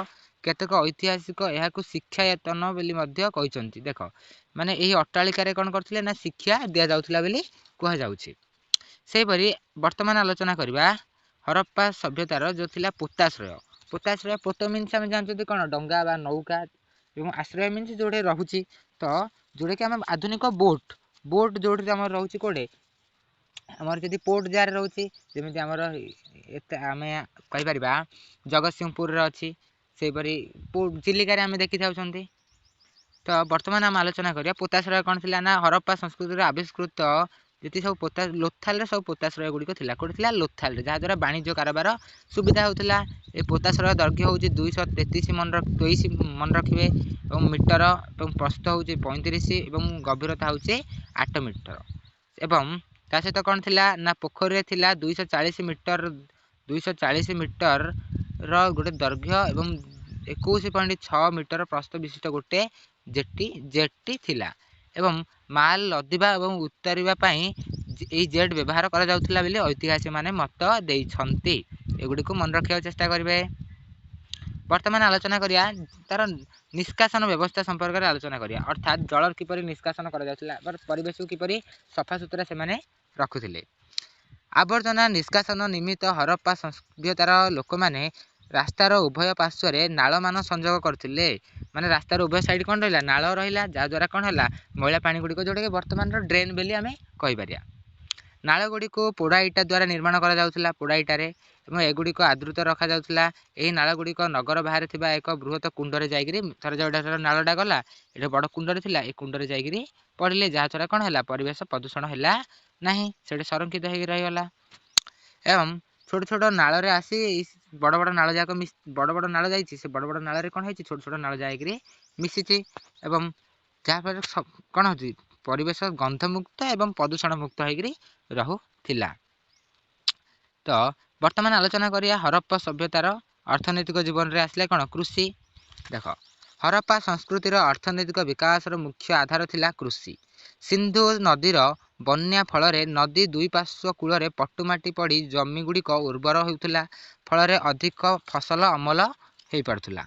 କେତେକ ଐତିହାସିକ ଏହାକୁ ଶିକ୍ଷାୟତନ ବୋଲି ମଧ୍ୟ କହିଛନ୍ତି। ଦେଖ, ମାନେ ଏହି ଅଟ୍ଟାଳିକାରେ କ'ଣ କରୁଥିଲେ ନା ଶିକ୍ଷା ଦିଆଯାଉଥିଲା ବୋଲି କୁହାଯାଉଛି। ସେହିପରି ବର୍ତ୍ତମାନ ଆଲୋଚନା କରିବା ହରପ୍ପା ସଭ୍ୟତାର ଯେଉଁ ଥିଲା ପୋତାଶ୍ରୟ। ପୋତାଶ୍ରୟ, ପୋତ ମିନ୍ସ ଆମେ ଜାଣିଛନ୍ତି କ'ଣ? ଡଙ୍ଗା ବା ନୌକା, ଏବଂ ଆଶ୍ରୟ ମିନ୍ସ ଯେଉଁଠି ରହୁଛି। ତ ଯେଉଁଟାକି ଆମେ ଆଧୁନିକ ବୋଟ୍, ବୋଟ୍ ଯେଉଁଠି ଆମର ରହୁଛି, କେଉଁଠି ଆମର ଯଦି ପୋର୍ଟ ଜାଗାରେ ରହୁଛି, ଯେମିତି ଆମର ଏତେ ଆମେ କହିପାରିବା ଜଗତସିଂହପୁରରେ ଅଛି, ସେହିପରି ଚିଲିକାରେ ଆମେ ଦେଖିଥାଉଛନ୍ତି। ତ ବର୍ତ୍ତମାନ ଆମେ ଆଲୋଚନା କରିବା ପୋତାଶ୍ରୟ କ'ଣ ଥିଲା ନା ହରପ୍ପା ସଂସ୍କୃତିର ଆବିଷ୍କୃତ ଯେତିକି ସବୁ ପୋତା, ଲୋଥାଲରେ ସବୁ ପୋତାଶ୍ରୟ ଗୁଡ଼ିକ ଥିଲା। କେଉଁଠି ଥିଲା? ଲୋଥାଲରେ, ଯାହାଦ୍ୱାରା ବାଣିଜ୍ୟ କାରବାର ସୁବିଧା ହେଉଥିଲା। ଏ ପୋତାଶ୍ରୟ ଦୈର୍ଘ୍ୟ ହେଉଛି 233 ମନେ 23 ମନେ ରଖିବେ ଏବଂ ମିଟର, ଏବଂ ପ୍ରସ୍ଥ ହେଉଛି 35 ଏବଂ ଗଭୀରତା ହେଉଛି 8 ମିଟର। ଏବଂ ତା ସହିତ କ'ଣ ଥିଲା ନା ପୋଖରୀରେ ଥିଲା 240 ମିଟର, 240 ମିଟରର ଗୋଟେ ଦୈର୍ଘ୍ୟ ଏବଂ 21.6 ମିଟର ପ୍ରସ୍ଥ ବିଶିଷ୍ଟ ଗୋଟେ ଜେଟି ଥିଲା ଏବଂ ମାଲ ଲଦିବା ଏବଂ ଉତାରିବା ପାଇଁ ଏଇ ଜେଟ୍ ବ୍ୟବହାର କରାଯାଉଥିଲା ବୋଲି ଐତିହାସିକମାନେ ମତ ଦେଇଛନ୍ତି। ଏଗୁଡ଼ିକୁ ମନେ ରଖିବାକୁ ଚେଷ୍ଟା କରିବେ। ବର୍ତ୍ତମାନ ଆଲୋଚନା କରିବା ତା'ର ନିଷ୍କାସନ ବ୍ୟବସ୍ଥା ସମ୍ପର୍କରେ ଆଲୋଚନା କରିବା, ଅର୍ଥାତ୍ ଜଳର କିପରି ନିଷ୍କାସନ କରାଯାଉଥିଲା, ପରିବେଶକୁ କିପରି ସଫାସୁତୁରା ସେମାନେ ରଖୁଥିଲେ। ଆବର୍ଜନା ନିଷ୍କାସନ ନିମିତ୍ତ ହରପ୍ପା ସଭ୍ୟତାର ଲୋକମାନେ ରାସ୍ତାର ଉଭୟ ପାର୍ଶ୍ୱରେ ନାଳମାନ ସଂଯୋଗ କରୁଥିଲେ। ମାନେ ରାସ୍ତାର ଉଭୟ ସାଇଡ଼୍ କ'ଣ ରହିଲା? ନାଳ ରହିଲା, ଯାହାଦ୍ୱାରା କ'ଣ ହେଲା? ମଇଳା ପାଣି ଗୁଡ଼ିକ, ଯେଉଁଟାକି ବର୍ତ୍ତମାନର ଡ୍ରେନ୍ ବୋଲି ଆମେ କହିପାରିବା। ନାଳ ଗୁଡ଼ିକୁ ପୋଡ଼ା ଇଟା ଦ୍ୱାରା ନିର୍ମାଣ କରାଯାଉଥିଲା, ପୋଡ଼ା ଇଟାରେ, ଏବଂ ଏଗୁଡ଼ିକ ଆଦୃତ ରଖାଯାଉଥିଲା। ଏହି ନାଳ ଗୁଡ଼ିକ ନଗର ବାହାରେ ଥିବା ଏକ ବୃହତ କୁଣ୍ଡରେ ଯାଇକିରି, ଥରେ ଯେଉଁଟା ନାଳଟା ଗଲା, ଏଠି ବଡ଼ କୁଣ୍ଡରେ ଥିଲା, ଏ କୁଣ୍ଡରେ ଯାଇକିରି ପଡ଼ିଲେ, ଯାହାଦ୍ୱାରା କ'ଣ ହେଲା? ପରିବେଶ ପ୍ରଦୂଷଣ ହେଲା ନାହିଁ, ସେଠି ସଂରକ୍ଷିତ ହେଇକି ରହିଗଲା। ଏବଂ ଛୋଟ ଛୋଟ ନାଳରେ ଆସି ବଡ଼ ବଡ଼ ନାଳ ଯାକ, ବଡ଼ ବଡ଼ ନାଳ ଯାଇଛି, ସେ ବଡ଼ ବଡ଼ ନାଳରେ କ'ଣ ହେଇଛି? ଛୋଟ ଛୋଟ ନାଳ ଯାଇକିରି ମିଶିଛି, ଏବଂ ଯାହାଫଳରେ କ'ଣ ହେଉଛି? ପରିବେଶ ଗନ୍ଧମୁକ୍ତ ଏବଂ ପ୍ରଦୂଷଣ ମୁକ୍ତ ହେଇକିରି ରହୁଥିଲା। ତ ବର୍ତ୍ତମାନ ଆଲୋଚନା କରିବା ହରପ୍ପା ସଭ୍ୟତାର ଅର୍ଥନୈତିକ ଜୀବନରେ ଆସିଲେ କ'ଣ? କୃଷି। ଦେଖ, ହରପ୍ପା ସଂସ୍କୃତିର ଅର୍ଥନୈତିକ ବିକାଶର ମୁଖ୍ୟ ଆଧାର ଥିଲା କୃଷି। ସିନ୍ଧୁ ନଦୀର ବନ୍ୟା ଫଳରେ ନଦୀ ଦୁଇ ପାର୍ଶ୍ୱ କୂଳରେ ପଟୁମାଟି ପଡ଼ି ଜମିଗୁଡ଼ିକ ଉର୍ବର ହେଉଥିଲା, ଫଳରେ ଅଧିକ ଫସଲ ଅମଳ ହୋଇପାରୁଥିଲା।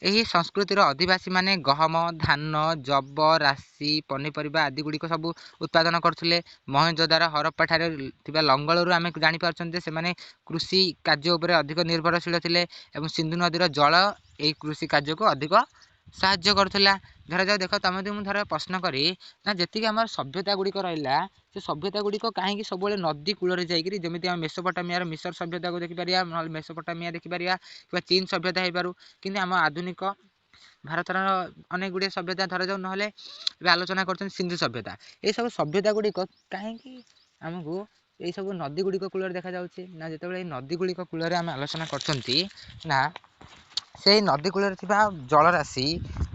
ଏହି ସଂସ୍କୃତିର ଅଧିବାସୀମାନେ ଗହମ, ଧାନ, ଯବ, ରାଶି, ପନିପରିବା ଆଦି ଗୁଡ଼ିକ ସବୁ ଉତ୍ପାଦନ କରୁଥିଲେ। ମହେଞ୍ଜୋଦାରୋ, ହରପ୍ପାଠାରେ ଥିବା ଲଙ୍ଗଳରୁ ଆମେ ଜାଣିପାରୁଛନ୍ତି ଯେ ସେମାନେ କୃଷି କାର୍ଯ୍ୟ ଉପରେ ଅଧିକ ନିର୍ଭରଶୀଳ ଥିଲେ, ଏବଂ ସିନ୍ଧୁ ନଦୀର ଜଳ ଏହି କୃଷି କାର୍ଯ୍ୟକୁ ଅଧିକ ସାହାଯ୍ୟ କରୁଥିଲା। ଧରାଯାଉ, ଦେଖ, ତମେ ଯଦି ମୁଁ ଧର ପ୍ରଶ୍ନ କରି ନା, ଯେତିକି ଆମର ସଭ୍ୟତା ଗୁଡ଼ିକ ରହିଲା, ସେ ସଭ୍ୟତା ଗୁଡ଼ିକ କାହିଁକି ସବୁବେଳେ ନଦୀ କୂଳରେ ଯାଇକିରି, ଯେମିତି ଆମେ ମେସୋପଟାମିଆର ମିଶର ସଭ୍ୟତାକୁ ଦେଖିପାରିବା, ନହେଲେ ମେସୋପଟାମିଆ ଦେଖିପାରିବା, କିମ୍ବା ଚୀନ ସଭ୍ୟତା ହେଇପାରୁ, କିନ୍ତୁ ଆମ ଆଧୁନିକ ଭାରତର ଅନେକ ଗୁଡ଼ିଏ ସଭ୍ୟତା ଧରାଯାଉ, ନହେଲେ ଏବେ ଆଲୋଚନା କରୁଛନ୍ତି ସିନ୍ଧୁ ସଭ୍ୟତା, ଏସବୁ ସଭ୍ୟତା ଗୁଡ଼ିକ କାହିଁକି ଆମକୁ ଏଇସବୁ ନଦୀ ଗୁଡ଼ିକ କୂଳରେ ଦେଖାଯାଉଛି ନା, ଯେତେବେଳେ ଏଇ ନଦୀ ଗୁଡ଼ିକ କୂଳରେ ଆମେ ଆଲୋଚନା କରୁଛନ୍ତି ନା, ସେଇ ନଦୀ କୂଳରେ ଥିବା ଜଳରାଶି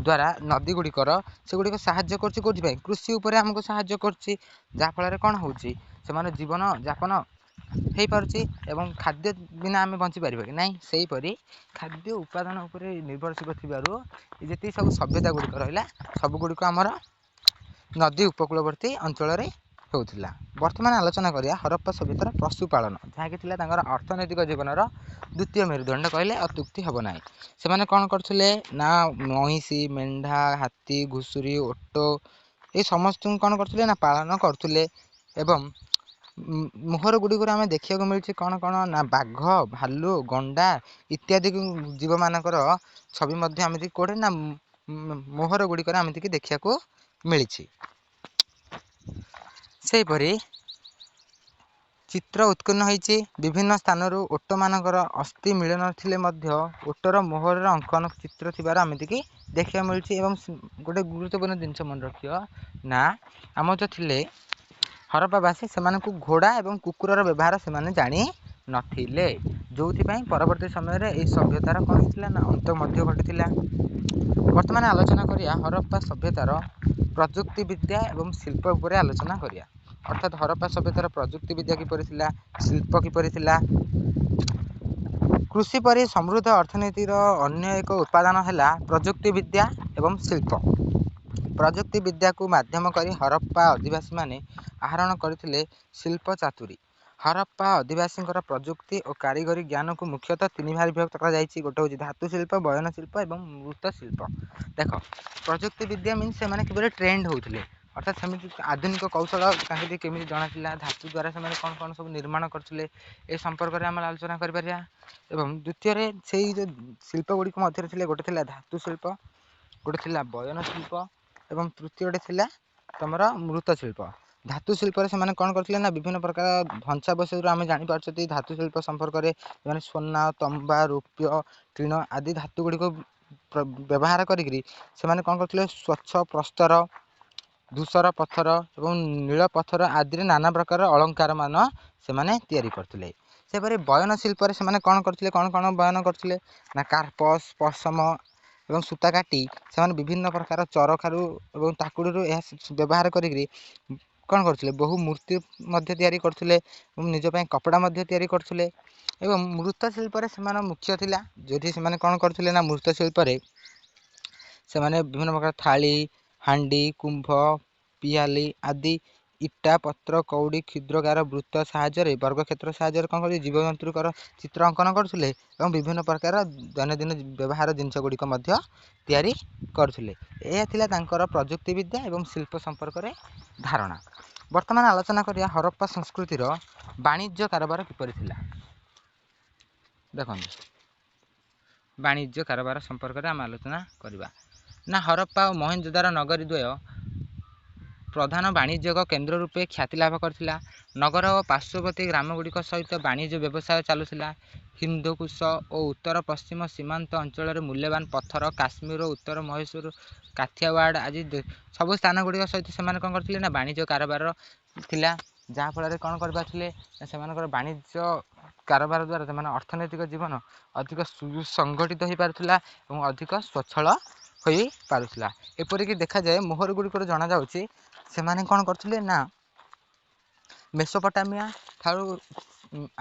ଦ୍ୱାରା ନଦୀ ଗୁଡ଼ିକର ସେଗୁଡ଼ିକ ସାହାଯ୍ୟ କରୁଛି। କେଉଁଥିପାଇଁ? କୃଷି ଉପରେ ଆମକୁ ସାହାଯ୍ୟ କରୁଛି, ଯାହାଫଳରେ କ'ଣ ହେଉଛି? ସେମାନେ ଜୀବନ ଯାପନ ହେଇପାରୁଛି। ଏବଂ ଖାଦ୍ୟ ବିନା ଆମେ ବଞ୍ଚିପାରିବା କି ନାହିଁ? ସେହିପରି ଖାଦ୍ୟ ଉପାଦାନ ଉପରେ ନିର୍ଭରଶୀଳ ଥିବାରୁ ଯେତିକି ସବୁ ସଭ୍ୟତା ଗୁଡ଼ିକ ରହିଲା, ସବୁଗୁଡ଼ିକ ଆମର ନଦୀ ଉପକୂଳବର୍ତ୍ତୀ ଅଞ୍ଚଳରେ ହେଉଥିଲା। ବର୍ତ୍ତମାନ ଆଲୋଚନା କରିବା ହରପ୍ପା ସଭ୍ୟତାର ପଶୁପାଳନ, ଯାହାକି ଥିଲା ତାଙ୍କର ଅର୍ଥନୈତିକ ଜୀବନର ଦ୍ୱିତୀୟ ମେରୁଦଣ୍ଡ କହିଲେ ଅତ୍ୟୁକ୍ତି ହେବ ନାହିଁ। ସେମାନେ କ'ଣ କରୁଥିଲେ ନା, ମଇଁଷି, ମେଣ୍ଢା, ହାତୀ, ଘୁଷୁରୀ, ଓଟ ଏ ସମସ୍ତଙ୍କୁ କ'ଣ କରୁଥିଲେ ନା, ପାଳନ କରୁଥିଲେ। ଏବଂ ମୋହର ଗୁଡ଼ିକରୁ ଆମେ ଦେଖିବାକୁ ମିଳୁଛି କ'ଣ କ'ଣ ନା, ବାଘ, ଭାଲୁ, ଗଣ୍ଡା ଇତ୍ୟାଦି ଜୀବମାନଙ୍କର ଛବି ମଧ୍ୟ ଆମେ କେଉଁଠି ନା ମୋହର ଗୁଡ଼ିକରେ ଏମିତିକି ଦେଖିବାକୁ ମିଳିଛି। ସେହିପରି ଚିତ୍ର ଉତ୍କୀର୍ଣ୍ଣ ହେଇଛି। ବିଭିନ୍ନ ସ୍ଥାନରୁ ଓଟମାନଙ୍କର ଅସ୍ଥି ମିଳିନଥିଲେ ମଧ୍ୟ ଓଟର ମୋହରର ଅଙ୍କନ ଚିତ୍ର ଥିବାର ଏମିତିକି ଦେଖିବାକୁ ମିଳୁଛି। ଏବଂ ଗୋଟେ ଗୁରୁତ୍ୱପୂର୍ଣ୍ଣ ଜିନିଷ ମନେ ରଖିବ ନା, ଆମ ଯେଉଁ ଥିଲେ ହରପ୍ପାବାସୀ, ସେମାନଙ୍କୁ ଘୋଡ଼ା ଏବଂ କୁକୁରର ବ୍ୟବହାର ସେମାନେ ଜାଣି ନଥିଲେ, ଯେଉଁଥିପାଇଁ ପରବର୍ତ୍ତୀ ସମୟରେ ଏହି ସଭ୍ୟତାର କ'ଣ ହେଇଥିଲା ନା, ଅନ୍ତ ମଧ୍ୟ ଘଟିଥିଲା। ବର୍ତ୍ତମାନ ଆଲୋଚନା କରିବା ହରପ୍ପା ସଭ୍ୟତାର ପ୍ରଯୁକ୍ତି ବିଦ୍ୟା ଏବଂ ଶିଳ୍ପ ଉପରେ ଆଲୋଚନା କରିବା, ଅର୍ଥାତ୍ ହରପ୍ପା ସଭ୍ୟତାର ପ୍ରଯୁକ୍ତି ବିଦ୍ୟା କିପରି ଥିଲା, ଶିଳ୍ପ କିପରି ଥିଲା। କୃଷି ପରି ସମୃଦ୍ଧ ଅର୍ଥନୀତିର ଅନ୍ୟ ଏକ ଉପାଦାନ ହେଲା ପ୍ରଯୁକ୍ତି ବିଦ୍ୟା ଏବଂ ଶିଳ୍ପ। ପ୍ରଯୁକ୍ତି ବିଦ୍ୟାକୁ ମାଧ୍ୟମ କରି ହରପ୍ପା ଅଧିବାସୀମାନେ ଆହରଣ କରିଥିଲେ ଶିଳ୍ପ ଚାତୁରୀ। ହରପ୍ପା ଅଧିବାସୀଙ୍କର ପ୍ରଯୁକ୍ତି ଓ କାରିଗରୀ ଜ୍ଞାନକୁ ମୁଖ୍ୟତଃ ତିନି ଭାଗରେ ବିଭକ୍ତ କରାଯାଇଛି। ଗୋଟେ ହେଉଛି ଧାତୁ ଶିଳ୍ପ, ବୟନ ଶିଳ୍ପ ଏବଂ ମୃତ ଶିଳ୍ପ। ଦେଖ, ପ୍ରଯୁକ୍ତି ବିଦ୍ୟା ମିନ୍ସ ସେମାନେ କିପରି ଟ୍ରେଣ୍ଡ ହେଉଥିଲେ, ଅର୍ଥାତ୍ ସେମିତି ଆଧୁନିକ କୌଶଳ ତାଙ୍କୁ କେମିତି ଜଣାଥିଲା, ଧାତୁ ଦ୍ୱାରା ସେମାନେ କ'ଣ କ'ଣ ସବୁ ନିର୍ମାଣ କରୁଥିଲେ, ଏ ସମ୍ପର୍କରେ ଆମେ ଆଲୋଚନା କରିପାରିବା। ଏବଂ ଦ୍ୱିତୀୟରେ ସେଇ ଯେଉଁ ଶିଳ୍ପ ଗୁଡ଼ିକ ମଧ୍ୟରେ ଥିଲେ, ଗୋଟେ ଥିଲା ଧାତୁ ଶିଳ୍ପ, ଗୋଟେ ଥିଲା ବୟନ ଶିଳ୍ପ ଏବଂ ତୃତୀୟଟି ଥିଲା ତୁମର ମୃତଶିଳ୍ପ। ଧାତୁ ଶିଳ୍ପରେ ସେମାନେ କ'ଣ କରୁଥିଲେ ନା, ବିଭିନ୍ନ ପ୍ରକାର ଧ୍ୱଂସାବଶେଷରୁ ଆମେ ଜାଣିପାରୁଛନ୍ତି ଧାତୁ ଶିଳ୍ପ ସମ୍ପର୍କରେ, ସେମାନେ ସୁନା, ତମ୍ବା, ରୌପ୍ୟ, ଟିଣ ଆଦି ଧାତୁ ଗୁଡ଼ିକୁ ବ୍ୟବହାର କରିକିରି ସେମାନେ କ'ଣ କରୁଥିଲେ? ସ୍ୱଚ୍ଛ ପ୍ରସ୍ତର, ଧୂସର ପଥର ଏବଂ ନୀଳ ପଥର ଆଦିରେ ନାନା ପ୍ରକାର ଅଳଙ୍କାର ମାନ ସେମାନେ ତିଆରି କରୁଥିଲେ। ସେପରି ବୟନ ଶିଳ୍ପରେ ସେମାନେ କ'ଣ କରୁଥିଲେ? କ'ଣ କ'ଣ ବୟନ କରୁଥିଲେ ନା, କାର୍ପସ, ପଶମ ଏବଂ ସୂତା କାଟି ସେମାନେ ବିଭିନ୍ନ ପ୍ରକାର ଚରଖାରୁ ଏବଂ ତାକୁଡ଼ିରୁ ଏହା ବ୍ୟବହାର କରିକିରି କ'ଣ କରୁଥିଲେ? ବହୁ ମୂର୍ତ୍ତି ମଧ୍ୟ ତିଆରି କରୁଥିଲେ ଏବଂ ନିଜ ପାଇଁ କପଡ଼ା ମଧ୍ୟ ତିଆରି କରୁଥିଲେ। ଏବଂ ମୃତଶିଳ୍ପରେ ସେମାନେ ମୁଖ୍ୟ ଥିଲା, ଯେଉଁଠି ସେମାନେ କ'ଣ କରୁଥିଲେ ନା, ମୃତଶିଳ୍ପରେ ସେମାନେ ବିଭିନ୍ନ ପ୍ରକାର ଥାଳି, ହାଣ୍ଡି, କୁମ୍ଭ, ପିଆଲି ଆଦି ଇଟା, ପତ୍ର, କଉଡ଼ି, କ୍ଷୁଦ୍ରକାର ବୃତ୍ତ ସାହାଯ୍ୟରେ, ବର୍ଗକ୍ଷେତ୍ର ସାହାଯ୍ୟରେ କ'ଣ କରୁଥିଲେ? ଜୀବଜନ୍ତୁଙ୍କର ଚିତ୍ର ଅଙ୍କନ କରୁଥିଲେ ଏବଂ ବିଭିନ୍ନ ପ୍ରକାର ଦୈନନ୍ଦିନ ବ୍ୟବହାର ଜିନିଷ ଗୁଡ଼ିକ ମଧ୍ୟ ତିଆରି କରୁଥିଲେ। ଏହା ଥିଲା ତାଙ୍କର ପ୍ରଯୁକ୍ତିବିଦ୍ୟା ଏବଂ ଶିଳ୍ପ ସମ୍ପର୍କରେ ଧାରଣା। ବର୍ତ୍ତମାନ ଆଲୋଚନା କରିବା ହରପ୍ପା ସଂସ୍କୃତିର ବାଣିଜ୍ୟ କାରବାର କିପରି ଥିଲା। ଦେଖନ୍ତୁ, ବାଣିଜ୍ୟ କାରବାର ସମ୍ପର୍କରେ ଆମେ ଆଲୋଚନା କରିବା ନା ହରପ୍ପା ଓ ମହେଞ୍ଜୋଦାରୋ ନଗରୀ ଦ୍ୱୟ ପ୍ରଧାନ ବାଣିଜ୍ୟିକ କେନ୍ଦ୍ର ରୂପେ ଖ୍ୟାତି ଲାଭ କରିଥିଲା। ନଗର ଓ ପାର୍ଶ୍ୱବର୍ତ୍ତୀ ଗ୍ରାମଗୁଡ଼ିକ ସହିତ ବାଣିଜ୍ୟ ବ୍ୟବସାୟ ଚାଲୁଥିଲା। ହିନ୍ଦୁକୁଶ ଓ ଉତ୍ତର ପଶ୍ଚିମ ସୀମାନ୍ତ ଅଞ୍ଚଳରେ ମୂଲ୍ୟବାନ ପଥର, କାଶ୍ମୀର, ଉତ୍ତର ମହୀଶୂର, କାଥିଆୱାଡ଼ ଆଦି ସବୁ ସ୍ଥାନ ଗୁଡ଼ିକ ସହିତ ସେମାନେ କ'ଣ କରିଥିଲେ ନା ବାଣିଜ୍ୟ କାରବାର ଥିଲା, ଯାହାଫଳରେ କ'ଣ କରିପାରୁଥିଲେ ନା ସେମାନଙ୍କର ବାଣିଜ୍ୟ କାରବାର ଦ୍ୱାରା ସେମାନେ ଅର୍ଥନୈତିକ ଜୀବନ ଅଧିକ ସୁସଂଗଠିତ ହୋଇପାରୁଥିଲା ଏବଂ ଅଧିକ ସ୍ୱଚ୍ଛଳ ହୋଇପାରୁଥିଲା। ଏପରିକି ଦେଖାଯାଏ ମୋହର ଗୁଡ଼ିକରୁ ଜଣାଯାଉଛି ସେମାନେ କ'ଣ କରୁଥିଲେ ନା ମେସୋପଟାମିଆ ଠାରୁ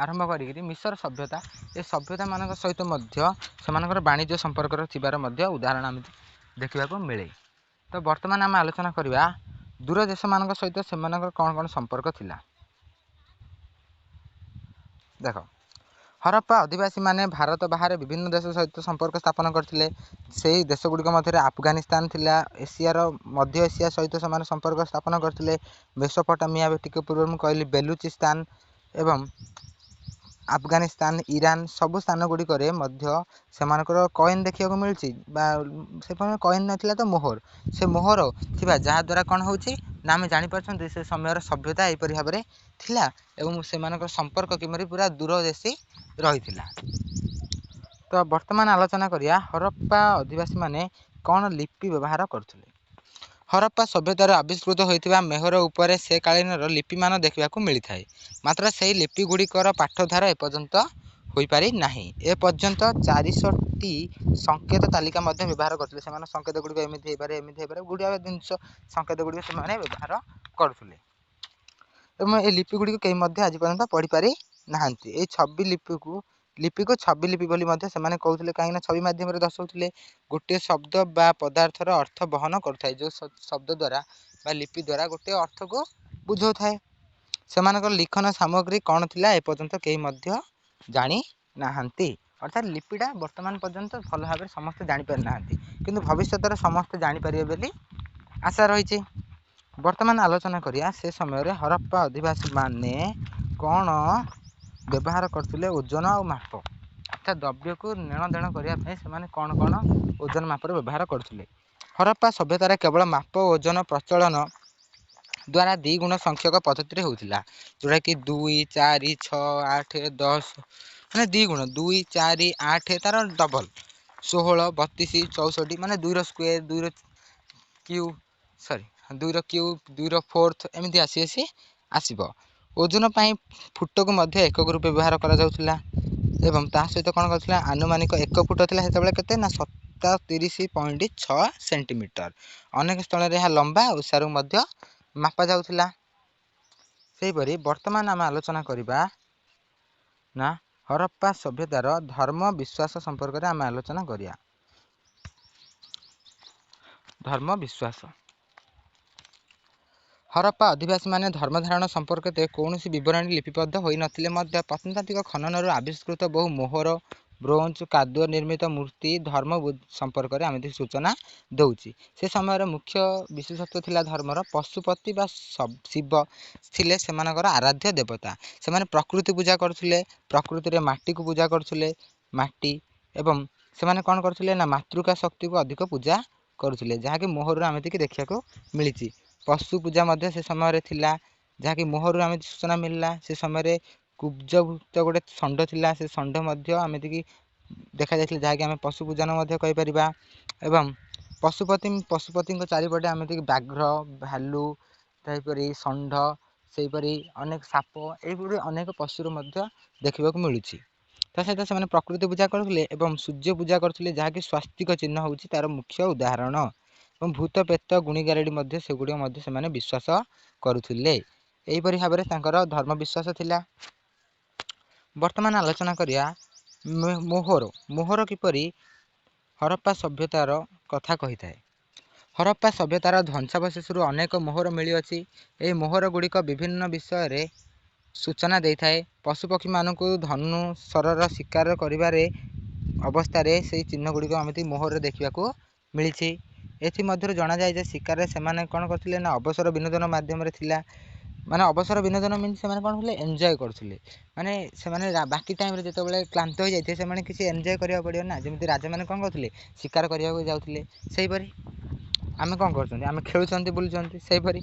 ଆରମ୍ଭ କରିକିରି ମିଶର ସଭ୍ୟତା, ଏ ସଭ୍ୟତାମାନଙ୍କ ସହିତ ମଧ୍ୟ ସେମାନଙ୍କର ବାଣିଜ୍ୟ ସମ୍ପର୍କର ଥିବାର ମଧ୍ୟ ଉଦାହରଣ ଆମେ ଦେଖିବାକୁ ମିଳେ। ତ ବର୍ତ୍ତମାନ ଆମେ ଆଲୋଚନା କରିବା ଦୂର ଦେଶମାନଙ୍କ ସହିତ ସେମାନଙ୍କର କ'ଣ କ'ଣ ସମ୍ପର୍କ ଥିଲା। ଦେଖ, ହରପ୍ପା ଅଧିବାସୀମାନେ ଭାରତ ବାହାରେ ବିଭିନ୍ନ ଦେଶ ସହିତ ସମ୍ପର୍କ ସ୍ଥାପନ କରିଥିଲେ। ସେହି ଦେଶଗୁଡ଼ିକ ମଧ୍ୟରେ ଆଫଗାନିସ୍ତାନ ଥିଲା। ଏସିଆର ମଧ୍ୟ ଏସିଆ ସହିତ ସେମାନେ ସମ୍ପର୍କ ସ୍ଥାପନ କରିଥିଲେ। ମେସୋପଟାମିଆ, ଟିକେ ପୂର୍ବରୁ ମୁଁ କହିଲି, ବେଲୁଚିସ୍ତାନ ଏବଂ ଆଫଗାନିସ୍ତାନ, ଇରାନ ସବୁ ସ୍ଥାନ ଗୁଡ଼ିକରେ ମଧ୍ୟ ସେମାନଙ୍କର କଏନ୍ ଦେଖିବାକୁ ମିଳୁଛି, ବା ସେ କଏନ୍ ନଥିଲା ତ ମୋହର, ସେ ମୋହର ଥିବା, ଯାହାଦ୍ୱାରା କ'ଣ ହେଉଛି ନା ଆମେ ଜାଣିପାରୁଛନ୍ତି ସେ ସମୟର ସଭ୍ୟତା ଏହିପରି ଭାବରେ ଥିଲା ଏବଂ ସେମାନଙ୍କର ସମ୍ପର୍କ କିପରି ପୁରା ଦୂରଦେଶୀ ରହିଥିଲା। ତ ବର୍ତ୍ତମାନ ଆଲୋଚନା କରିବା ହରପ୍ପା ଅଧିବାସୀମାନେ କ'ଣ ଲିପି ବ୍ୟବହାର କରୁଥିଲେ। ହରପ୍ପା ସଭ୍ୟତାରୁ ଆବିଷ୍କୃତ ହୋଇଥିବା ମେହର ଉପରେ ସେ କାଳୀନର ଲିପିମାନ ଦେଖିବାକୁ ମିଳିଥାଏ, ମାତ୍ର ସେହି ଲିପି ଗୁଡ଼ିକର ପାଠୋଦ୍ଧାର ଏପର୍ଯ୍ୟନ୍ତ ହୋଇପାରି ନାହିଁ। ଏପର୍ଯ୍ୟନ୍ତ 400ଟି ସଂକେତ ତାଲିକା ମଧ୍ୟ ବ୍ୟବହାର କରୁଥିଲେ। ସେମାନେ ସଂକେତ ଗୁଡ଼ିକ ଏମିତି ହେଇପାରେ, ଏମିତି ହେଇପାରେ, ଗୁଡ଼ିଏ ଜିନିଷ ସଂକେତ ଗୁଡ଼ିକ ସେମାନେ ବ୍ୟବହାର କରୁଥିଲେ ଏବଂ ଏ ଲିପି ଗୁଡ଼ିକୁ କେହି ମଧ୍ୟ ଆଜି ପର୍ଯ୍ୟନ୍ତ ପଢ଼ିପାରି ନାହାନ୍ତି। ଏଇ ଛବି ଲିପିକୁ ଛବି ଲିପି ବୋଲି ମଧ୍ୟ ସେମାନେ କହୁଥିଲେ, କାହିଁକିନା ଛବି ମାଧ୍ୟମରେ ଦର୍ଶାଉଥିଲେ। ଗୋଟିଏ ଶବ୍ଦ ବା ପଦାର୍ଥର ଅର୍ଥ ବହନ କରୁଥାଏ, ଯେଉଁ ଶବ୍ଦ ଦ୍ୱାରା ବା ଲିପି ଦ୍ୱାରା ଗୋଟିଏ ଅର୍ଥକୁ ବୁଝାଉଥାଏ। ସେମାନଙ୍କର ଲିଖନ ସାମଗ୍ରୀ କ'ଣ ଥିଲା ଏପର୍ଯ୍ୟନ୍ତ କେହି ମଧ୍ୟ ଜାଣି ନାହାନ୍ତି। ଅର୍ଥାତ୍ ଲିପିଟା ବର୍ତ୍ତମାନ ପର୍ଯ୍ୟନ୍ତ ଭଲ ଭାବରେ ସମସ୍ତେ ଜାଣିପାରି ନାହାନ୍ତି, କିନ୍ତୁ ଭବିଷ୍ୟତରେ ସମସ୍ତେ ଜାଣିପାରିବେ ବୋଲି ଆଶା ରହିଛି। ବର୍ତ୍ତମାନ ଆଲୋଚନା କରିବା ସେ ସମୟରେ ହରପ୍ପା ଅଧିବାସୀମାନେ କ'ଣ ବ୍ୟବହାର କରୁଥିଲେ ଓଜନ ଆଉ ମାପ, ଅର୍ଥାତ୍ ଦ୍ରବ୍ୟକୁ ନେଣ ଦେଣ କରିବା ପାଇଁ ସେମାନେ କ'ଣ କ'ଣ ଓଜନ ମାପର ବ୍ୟବହାର କରୁଥିଲେ। ହରପ୍ପା ସଭ୍ୟତାରେ କେବଳ ମାପ ଓଜନ ପ୍ରଚଳନ ଦ୍ୱାରା ଦ୍ୱିଗୁଣ ସଂଖ୍ୟକ ପଦ୍ଧତିରେ ହେଉଥିଲା, ଯେଉଁଟାକି 2, 4, 6, 8, 10, ମାନେ ଦ୍ୱିଗୁଣ 2, 4, 8 ତାର ଡବଲ 16, 32, 64, ମାନେ 2ର ସ୍କୋୟାର, 2ର କ୍ୟୁବ୍, ସରି 2ର କ୍ୟୁବ୍, 2ର ଫୋର୍ଥ, ଏମିତି ଆସି ଆସି ଆସିବ। ଓଜନ ପାଇଁ ଫୁଟକୁ ମଧ୍ୟ ଏକକ ରୂପେ ବ୍ୟବହାର କରାଯାଉଥିଲା ଏବଂ ତା ସହିତ କ'ଣ କରୁଥିଲା, ଆନୁମାନିକ 1 ଫୁଟ ଥିଲା ସେତେବେଳେ କେତେ ନା 37.6 ସେଣ୍ଟିମିଟର। ଅନେକ ସ୍ଥଳରେ ଏହା ଲମ୍ବା ଓସାରୁ ମଧ୍ୟ ମାପା ଯାଉଥିଲା। ସେହିପରି ବର୍ତ୍ତମାନ ଆମେ ଆଲୋଚନା କରିବା ନା ହରପ୍ପା ସଭ୍ୟତାର ଧର୍ମ ବିଶ୍ୱାସ ସମ୍ପର୍କରେ ଆମେ ଆଲୋଚନା କରିବା। ଧର୍ମ ବିଶ୍ୱାସ। ହରପ୍ପା ଅଧିବାସୀମାନେ ଧର୍ମଧାରଣା ସମ୍ପର୍କିତ କୌଣସି ବିବରଣୀ ଲିପିବଦ୍ଧ ହୋଇନଥିଲେ ମଧ୍ୟ ପ୍ରତ୍ନତାତ୍ତ୍ୱିକ ଖନନରୁ ଆବିଷ୍କୃତ ବହୁ ମୋହର, ବ୍ରୋଞ୍ଜ, କାଦୁଅ ନିର୍ମିତ ମୂର୍ତ୍ତି ଧର୍ମ ସମ୍ପର୍କରେ ଆମେ ସୂଚନା ଦେଉଛି। ସେ ସମୟରେ ମୁଖ୍ୟ ବିଶେଷତ୍ୱ ଥିଲା ଧର୍ମର ପଶୁପତି ବା ଶିବ ଥିଲେ ସେମାନଙ୍କର ଆରାଧ୍ୟ ଦେବତା। ସେମାନେ ପ୍ରକୃତି ପୂଜା କରୁଥିଲେ, ପ୍ରକୃତିରେ ମାଟିକୁ ପୂଜା କରୁଥିଲେ, ମାଟି, ଏବଂ ସେମାନେ କ'ଣ କରୁଥିଲେ ନା ମାତୃକା ଶକ୍ତିକୁ ଅଧିକ ପୂଜା କରୁଥିଲେ, ଯାହାକି ମୋହରରୁ ଆମେ ଟିକେ ଦେଖିବାକୁ ମିଳିଛି। ପଶୁ ପୂଜା ମଧ୍ୟ ସେ ସମୟରେ ଥିଲା, ଯାହାକି ମୋହରରୁ ଆମେ ସୂଚନା ମିଳିଲା। ସେ ସମୟରେ କୁବ୍ଜଭୁକ୍ତ ଗୋଟେ ଷଣ୍ଢ ଥିଲା, ସେ ଷଣ୍ଢ ମଧ୍ୟ ଏମିତିକି ଦେଖାଯାଇଥିଲା, ଯାହାକି ଆମେ ପଶୁ ପୂଜନ ମଧ୍ୟ କହିପାରିବା। ଏବଂ ପଶୁପତିଙ୍କ ଚାରିପଟେ ଏମିତିକି ବ୍ୟାଘ୍ର, ଭାଲୁ, ସେହିପରି ଷଣ୍ଢ, ସେହିପରି ଅନେକ ସାପ, ଏହିପରି ଅନେକ ପଶୁର ମଧ୍ୟ ଦେଖିବାକୁ ମିଳୁଛି। ତା ସହିତ ସେମାନେ ପ୍ରକୃତି ପୂଜା କରୁଥିଲେ ଏବଂ ସୂର୍ଯ୍ୟ ପୂଜା କରୁଥିଲେ, ଯାହାକି ସ୍ୱାସ୍ତିକ ଚିହ୍ନ ହେଉଛି ତା'ର ମୁଖ୍ୟ ଉଦାହରଣ। ଏବଂ ଭୂତ ପ୍ରେତ ଗୁଣିଗାରେଡ଼ି ମଧ୍ୟ ସେଗୁଡ଼ିକ ମଧ୍ୟ ସେମାନେ ବିଶ୍ୱାସ କରୁଥିଲେ। ଏହିପରି ଭାବରେ ତାଙ୍କର ଧର୍ମ ବିଶ୍ୱାସ ଥିଲା। ବର୍ତ୍ତମାନ ଆଲୋଚନା କରିବା ମୋହର। ମୋହର କିପରି ହରପ୍ପା ସଭ୍ୟତାର କଥା କହିଥାଏ। ହରପ୍ପା ସଭ୍ୟତାର ଧ୍ୱଂସାବଶେଷରୁ ଅନେକ ମୋହର ମିଳିଅଛି। ଏହି ମୋହର ଗୁଡ଼ିକ ବିଭିନ୍ନ ବିଷୟରେ ସୂଚନା ଦେଇଥାଏ। ପଶୁପକ୍ଷୀମାନଙ୍କୁ ଧନୁ ଶରର ଶିକାର କରିବାରେ ଅବସ୍ଥାରେ ସେଇ ଚିହ୍ନ ଗୁଡ଼ିକ ଏମିତି ମୋହରରେ ଦେଖିବାକୁ ମିଳିଛି। ଏଥିମଧ୍ୟରୁ ଜଣାଯାଏ ଯେ ଶିକାରରେ ସେମାନେ କ'ଣ କରୁଥିଲେ ନା ଅବସର ବିନୋଦନ ମାଧ୍ୟମରେ ଥିଲା। ମାନେ ଅବସର ବିନୋଦନ ମିନ୍ସ ସେମାନେ କ'ଣ କରୁଥିଲେ? ଏନ୍ଜୟ କରୁଥିଲେ। ମାନେ ସେମାନେ ବାକି ଟାଇମ୍ରେ ଯେତେବେଳେ କ୍ଳାନ୍ତ ହୋଇଯାଇଥିବେ, ସେମାନେ କିଛି ଏନ୍ଜୟ କରିବାକୁ ପଡ଼ିବ ନା। ଯେମିତି ରାଜାମାନେ କ'ଣ କରୁଥିଲେ? ଶିକାର କରିବାକୁ ଯାଉଥିଲେ। ସେହିପରି ଆମେ କ'ଣ କରୁଛନ୍ତି? ଆମେ ଖେଳୁଛନ୍ତି, ବୁଲୁଛନ୍ତି। ସେହିପରି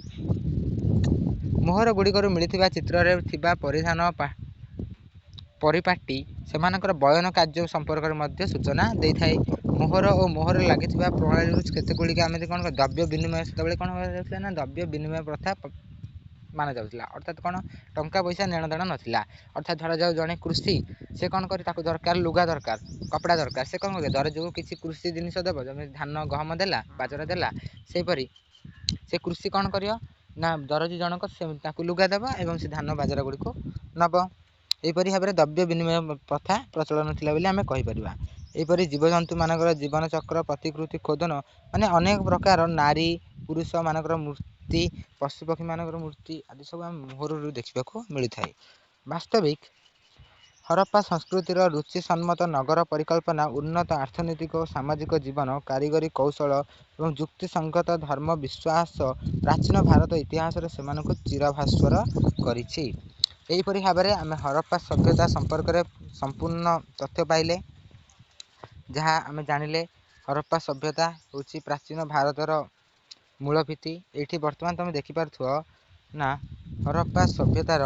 ମୋହର ଗୁଡ଼ିକରୁ ମିଳିଥିବା ଚିତ୍ରରେ ଥିବା ପରିଧାନ ପରିପାଟି ସେମାନଙ୍କର ବୟନ କାର୍ଯ୍ୟ ସମ୍ପର୍କରେ ମଧ୍ୟ ସୂଚନା ଦେଇଥାଏ। ମୋହର ଓ ମୋହରରେ ଲାଗିଥିବା ପ୍ରଣାଳୀରୁ କେତେ ଗୁଡ଼ିକ ଆମେ କ'ଣ ଦ୍ରବ୍ୟ ବିନିମୟ, ସେତେବେଳେ କ'ଣ କରାଯାଉଥିଲା ନା ଦ୍ରବ୍ୟ ବିନିମୟ ପ୍ରଥା ମାନାଯାଉଥିଲା। ଅର୍ଥାତ୍ କ'ଣ? ଟଙ୍କା ପଇସା ନେଣ ଦେଣ ନଥିଲା। ଅର୍ଥାତ୍ ଧରାଯାଉ ଜଣେ କୃଷି, ସେ କ'ଣ କରେ? ତାକୁ ଦରକାର ଲୁଗା, ଦରକାର କପଡ଼ା ଦରକାର। ସେ କ'ଣ କରିବ? ଦରଜକୁ କିଛି କୃଷି ଜିନିଷ ଦେବ, ଯେମିତି ଧାନ ଗହମ ଦେଲା, ବାଜରା ଦେଲା। ସେହିପରି ସେ କୃଷି କ'ଣ କରିବ ନା ଦରଜି ଜଣକ ସେ ତାକୁ ଲୁଗା ଦେବ ଏବଂ ସେ ଧାନ ବାଜରା ଗୁଡ଼ିକୁ ନେବ। ଏହିପରି ଭାବରେ ଦ୍ରବ୍ୟ ବିନିମୟ ପ୍ରଥା ପ୍ରଚଳନ ଥିଲା ବୋଲି ଆମେ କହିପାରିବା। ଏହିପରି ଜୀବଜନ୍ତୁମାନଙ୍କର ଜୀବନଚକ୍ର ପ୍ରତିକୃତି ଖୋଦନ, ମାନେ ଅନେକ ପ୍ରକାର ନାରୀ ପୁରୁଷମାନଙ୍କର ମୂର୍ତ୍ତି, ପଶୁପକ୍ଷୀମାନଙ୍କର ମୂର୍ତ୍ତି ଆଦି ସବୁ ଆମେ ମୋହରରୁ ଦେଖିବାକୁ ମିଳିଥାଏ। ବାସ୍ତବିକ ହରପ୍ପା ସଂସ୍କୃତିର ରୁଚିସମ୍ମତ ନଗର ପରିକଳ୍ପନା, ଉନ୍ନତ ଅର୍ଥନୈତିକ ଓ ସାମାଜିକ ଜୀବନ, କାରିଗରୀ କୌଶଳ ଏବଂ ଯୁକ୍ତିସଙ୍ଗତ ଧର୍ମ ବିଶ୍ୱାସ ପ୍ରାଚୀନ ଭାରତ ଇତିହାସରେ ସେମାନଙ୍କୁ ଚିରଭାସ୍ୱର କରିଛି। ଏହିପରି ଭାବରେ ଆମେ ହରପ୍ପା ସଭ୍ୟତା ସମ୍ପର୍କରେ ସମ୍ପୂର୍ଣ୍ଣ ତଥ୍ୟ ପାଇଲେ, ଯାହା ଆମେ ଜାଣିଲେ ହରପ୍ପା ସଭ୍ୟତା ହେଉଛି ପ୍ରାଚୀନ ଭାରତର ମୂଳ ଭିତ୍ତି। ଏଇଠି ବର୍ତ୍ତମାନ ତୁମେ ଦେଖିପାରୁଥିବ ନା ହରପ୍ପା ସଭ୍ୟତାର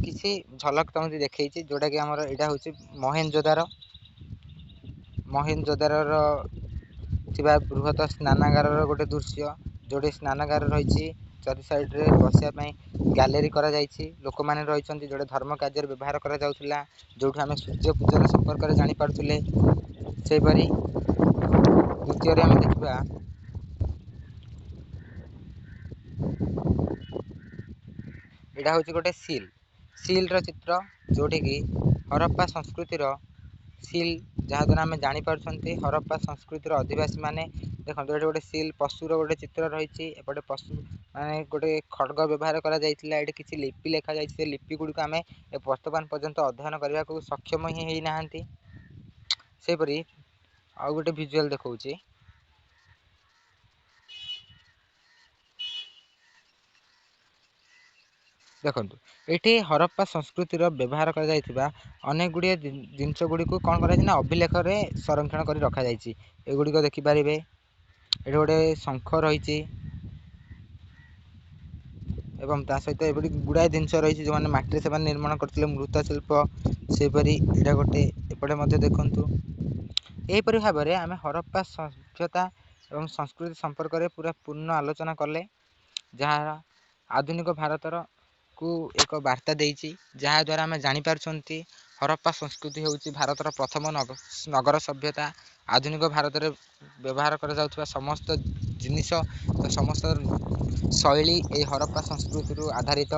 କିଛି ଝଲକ ତୁମକୁ ଦେଖେଇଛି, ଯେଉଁଟାକି ଆମର ଏଇଟା ହେଉଛି ମହେଞ୍ଜୋଦାର, ମହେଞ୍ଜୋଦାରର ଥିବା ବୃହତ ସ୍ନାନାଗାରର ଗୋଟେ ଦୃଶ୍ୟ, ଯେଉଁଠି ସ୍ନାନାଗାର ରହିଛି। ଚାରି ସାଇଡ଼୍ରେ ବସିବା ପାଇଁ ଗ୍ୟାଲେରୀ କରାଯାଇଛି, ଲୋକମାନେ ରହିଛନ୍ତି, ଯେଉଁଟା ଧର୍ମ କାର୍ଯ୍ୟରେ ବ୍ୟବହାର କରାଯାଉଥିଲା, ଯେଉଁଠୁ ଆମେ ସୂର୍ଯ୍ୟ ପୂଜନ ସମ୍ପର୍କରେ ଜାଣିପାରୁଥିଲେ। ସେହିପରି ଦ୍ୱିତୀୟରେ ଆମେ ଦେଖିବା, ଏଇଟା ହେଉଛି ଗୋଟେ ସିଲ୍, ସିଲ୍ର ଚିତ୍ର, ଯେଉଁଠିକି ହରପ୍ପା ସଂସ୍କୃତିର ସିଲ୍, ଯାହାଦ୍ୱାରା ଆମେ ଜାଣିପାରୁଛନ୍ତି ହରପ୍ପା ସଂସ୍କୃତିର ଅଧିବାସୀମାନେ। ଦେଖନ୍ତୁ, ଏଠି ଗୋଟେ ସିଲ୍ ପଶୁର ଗୋଟେ ଚିତ୍ର ରହିଛି। ଏପଟେ ପଶୁ ମାନେ ଗୋଟେ ଖଡ଼ଗ ବ୍ୟବହାର କରାଯାଇଥିଲା। ଏଠି କିଛି ଲିପି ଲେଖାଯାଇଛି। ସେ ଲିପି ଗୁଡ଼ିକୁ ଆମେ ବର୍ତ୍ତମାନ ପର୍ଯ୍ୟନ୍ତ ଅଧ୍ୟୟନ କରିବାକୁ ସକ୍ଷମ ହିଁ ହେଇନାହାନ୍ତି। ସେହିପରି ଆଉ ଗୋଟେ ଭିଜୁଆଲ୍ ଦେଖାଉଛି। ଦେଖନ୍ତୁ, ଏଠି ହରପ୍ପା ସଂସ୍କୃତିର ବ୍ୟବହାର କରାଯାଇଥିବା ଅନେକ ଗୁଡ଼ିଏ ଜିନିଷ ଗୁଡ଼ିକୁ କ'ଣ କରାଯାଇଛି ନା ଅଭିଲେଖରେ ସଂରକ୍ଷଣ କରି ରଖାଯାଇଛି। ଏଗୁଡ଼ିକ ଦେଖିପାରିବେ। ଏଠି ଗୋଟେ ଶଙ୍ଖ ରହିଛି ଏବଂ ତା ସହିତ ଏପରି ଗୁଡ଼ାଏ ଜିନିଷ ରହିଛି ଯେଉଁମାନେ ମାଟିରେ ସେମାନେ ନିର୍ମାଣ କରିଥିଲେ ମୃତ୍‌ଶିଳ୍ପ। ସେହିପରି ଏଇଟା ଗୋଟେ, ଏପଟେ ମଧ୍ୟ ଦେଖନ୍ତୁ। ଏହିପରି ଭାବରେ ଆମେ ହରପ୍ପା ସଭ୍ୟତା ଏବଂ ସଂସ୍କୃତି ସମ୍ପର୍କରେ ପୁରା ପୂର୍ଣ୍ଣ ଆଲୋଚନା କଲେ, ଯାହା ଆଧୁନିକ ଭାରତର କୁ ଏକ ବାର୍ତ୍ତା ଦେଇଛି, ଯାହାଦ୍ୱାରା ଆମେ ଜାଣିପାରୁଛନ୍ତି ହରପ୍ପା ସଂସ୍କୃତି ହେଉଛି ଭାରତର ପ୍ରଥମ ନଗର ସଭ୍ୟତା। ଆଧୁନିକ ଭାରତରେ ବ୍ୟବହାର କରାଯାଉଥିବା ସମସ୍ତ ଜିନିଷ, ସମସ୍ତ ଶୈଳୀ ଏହି ହରପ୍ପା ସଂସ୍କୃତିରୁ ଆଧାରିତ।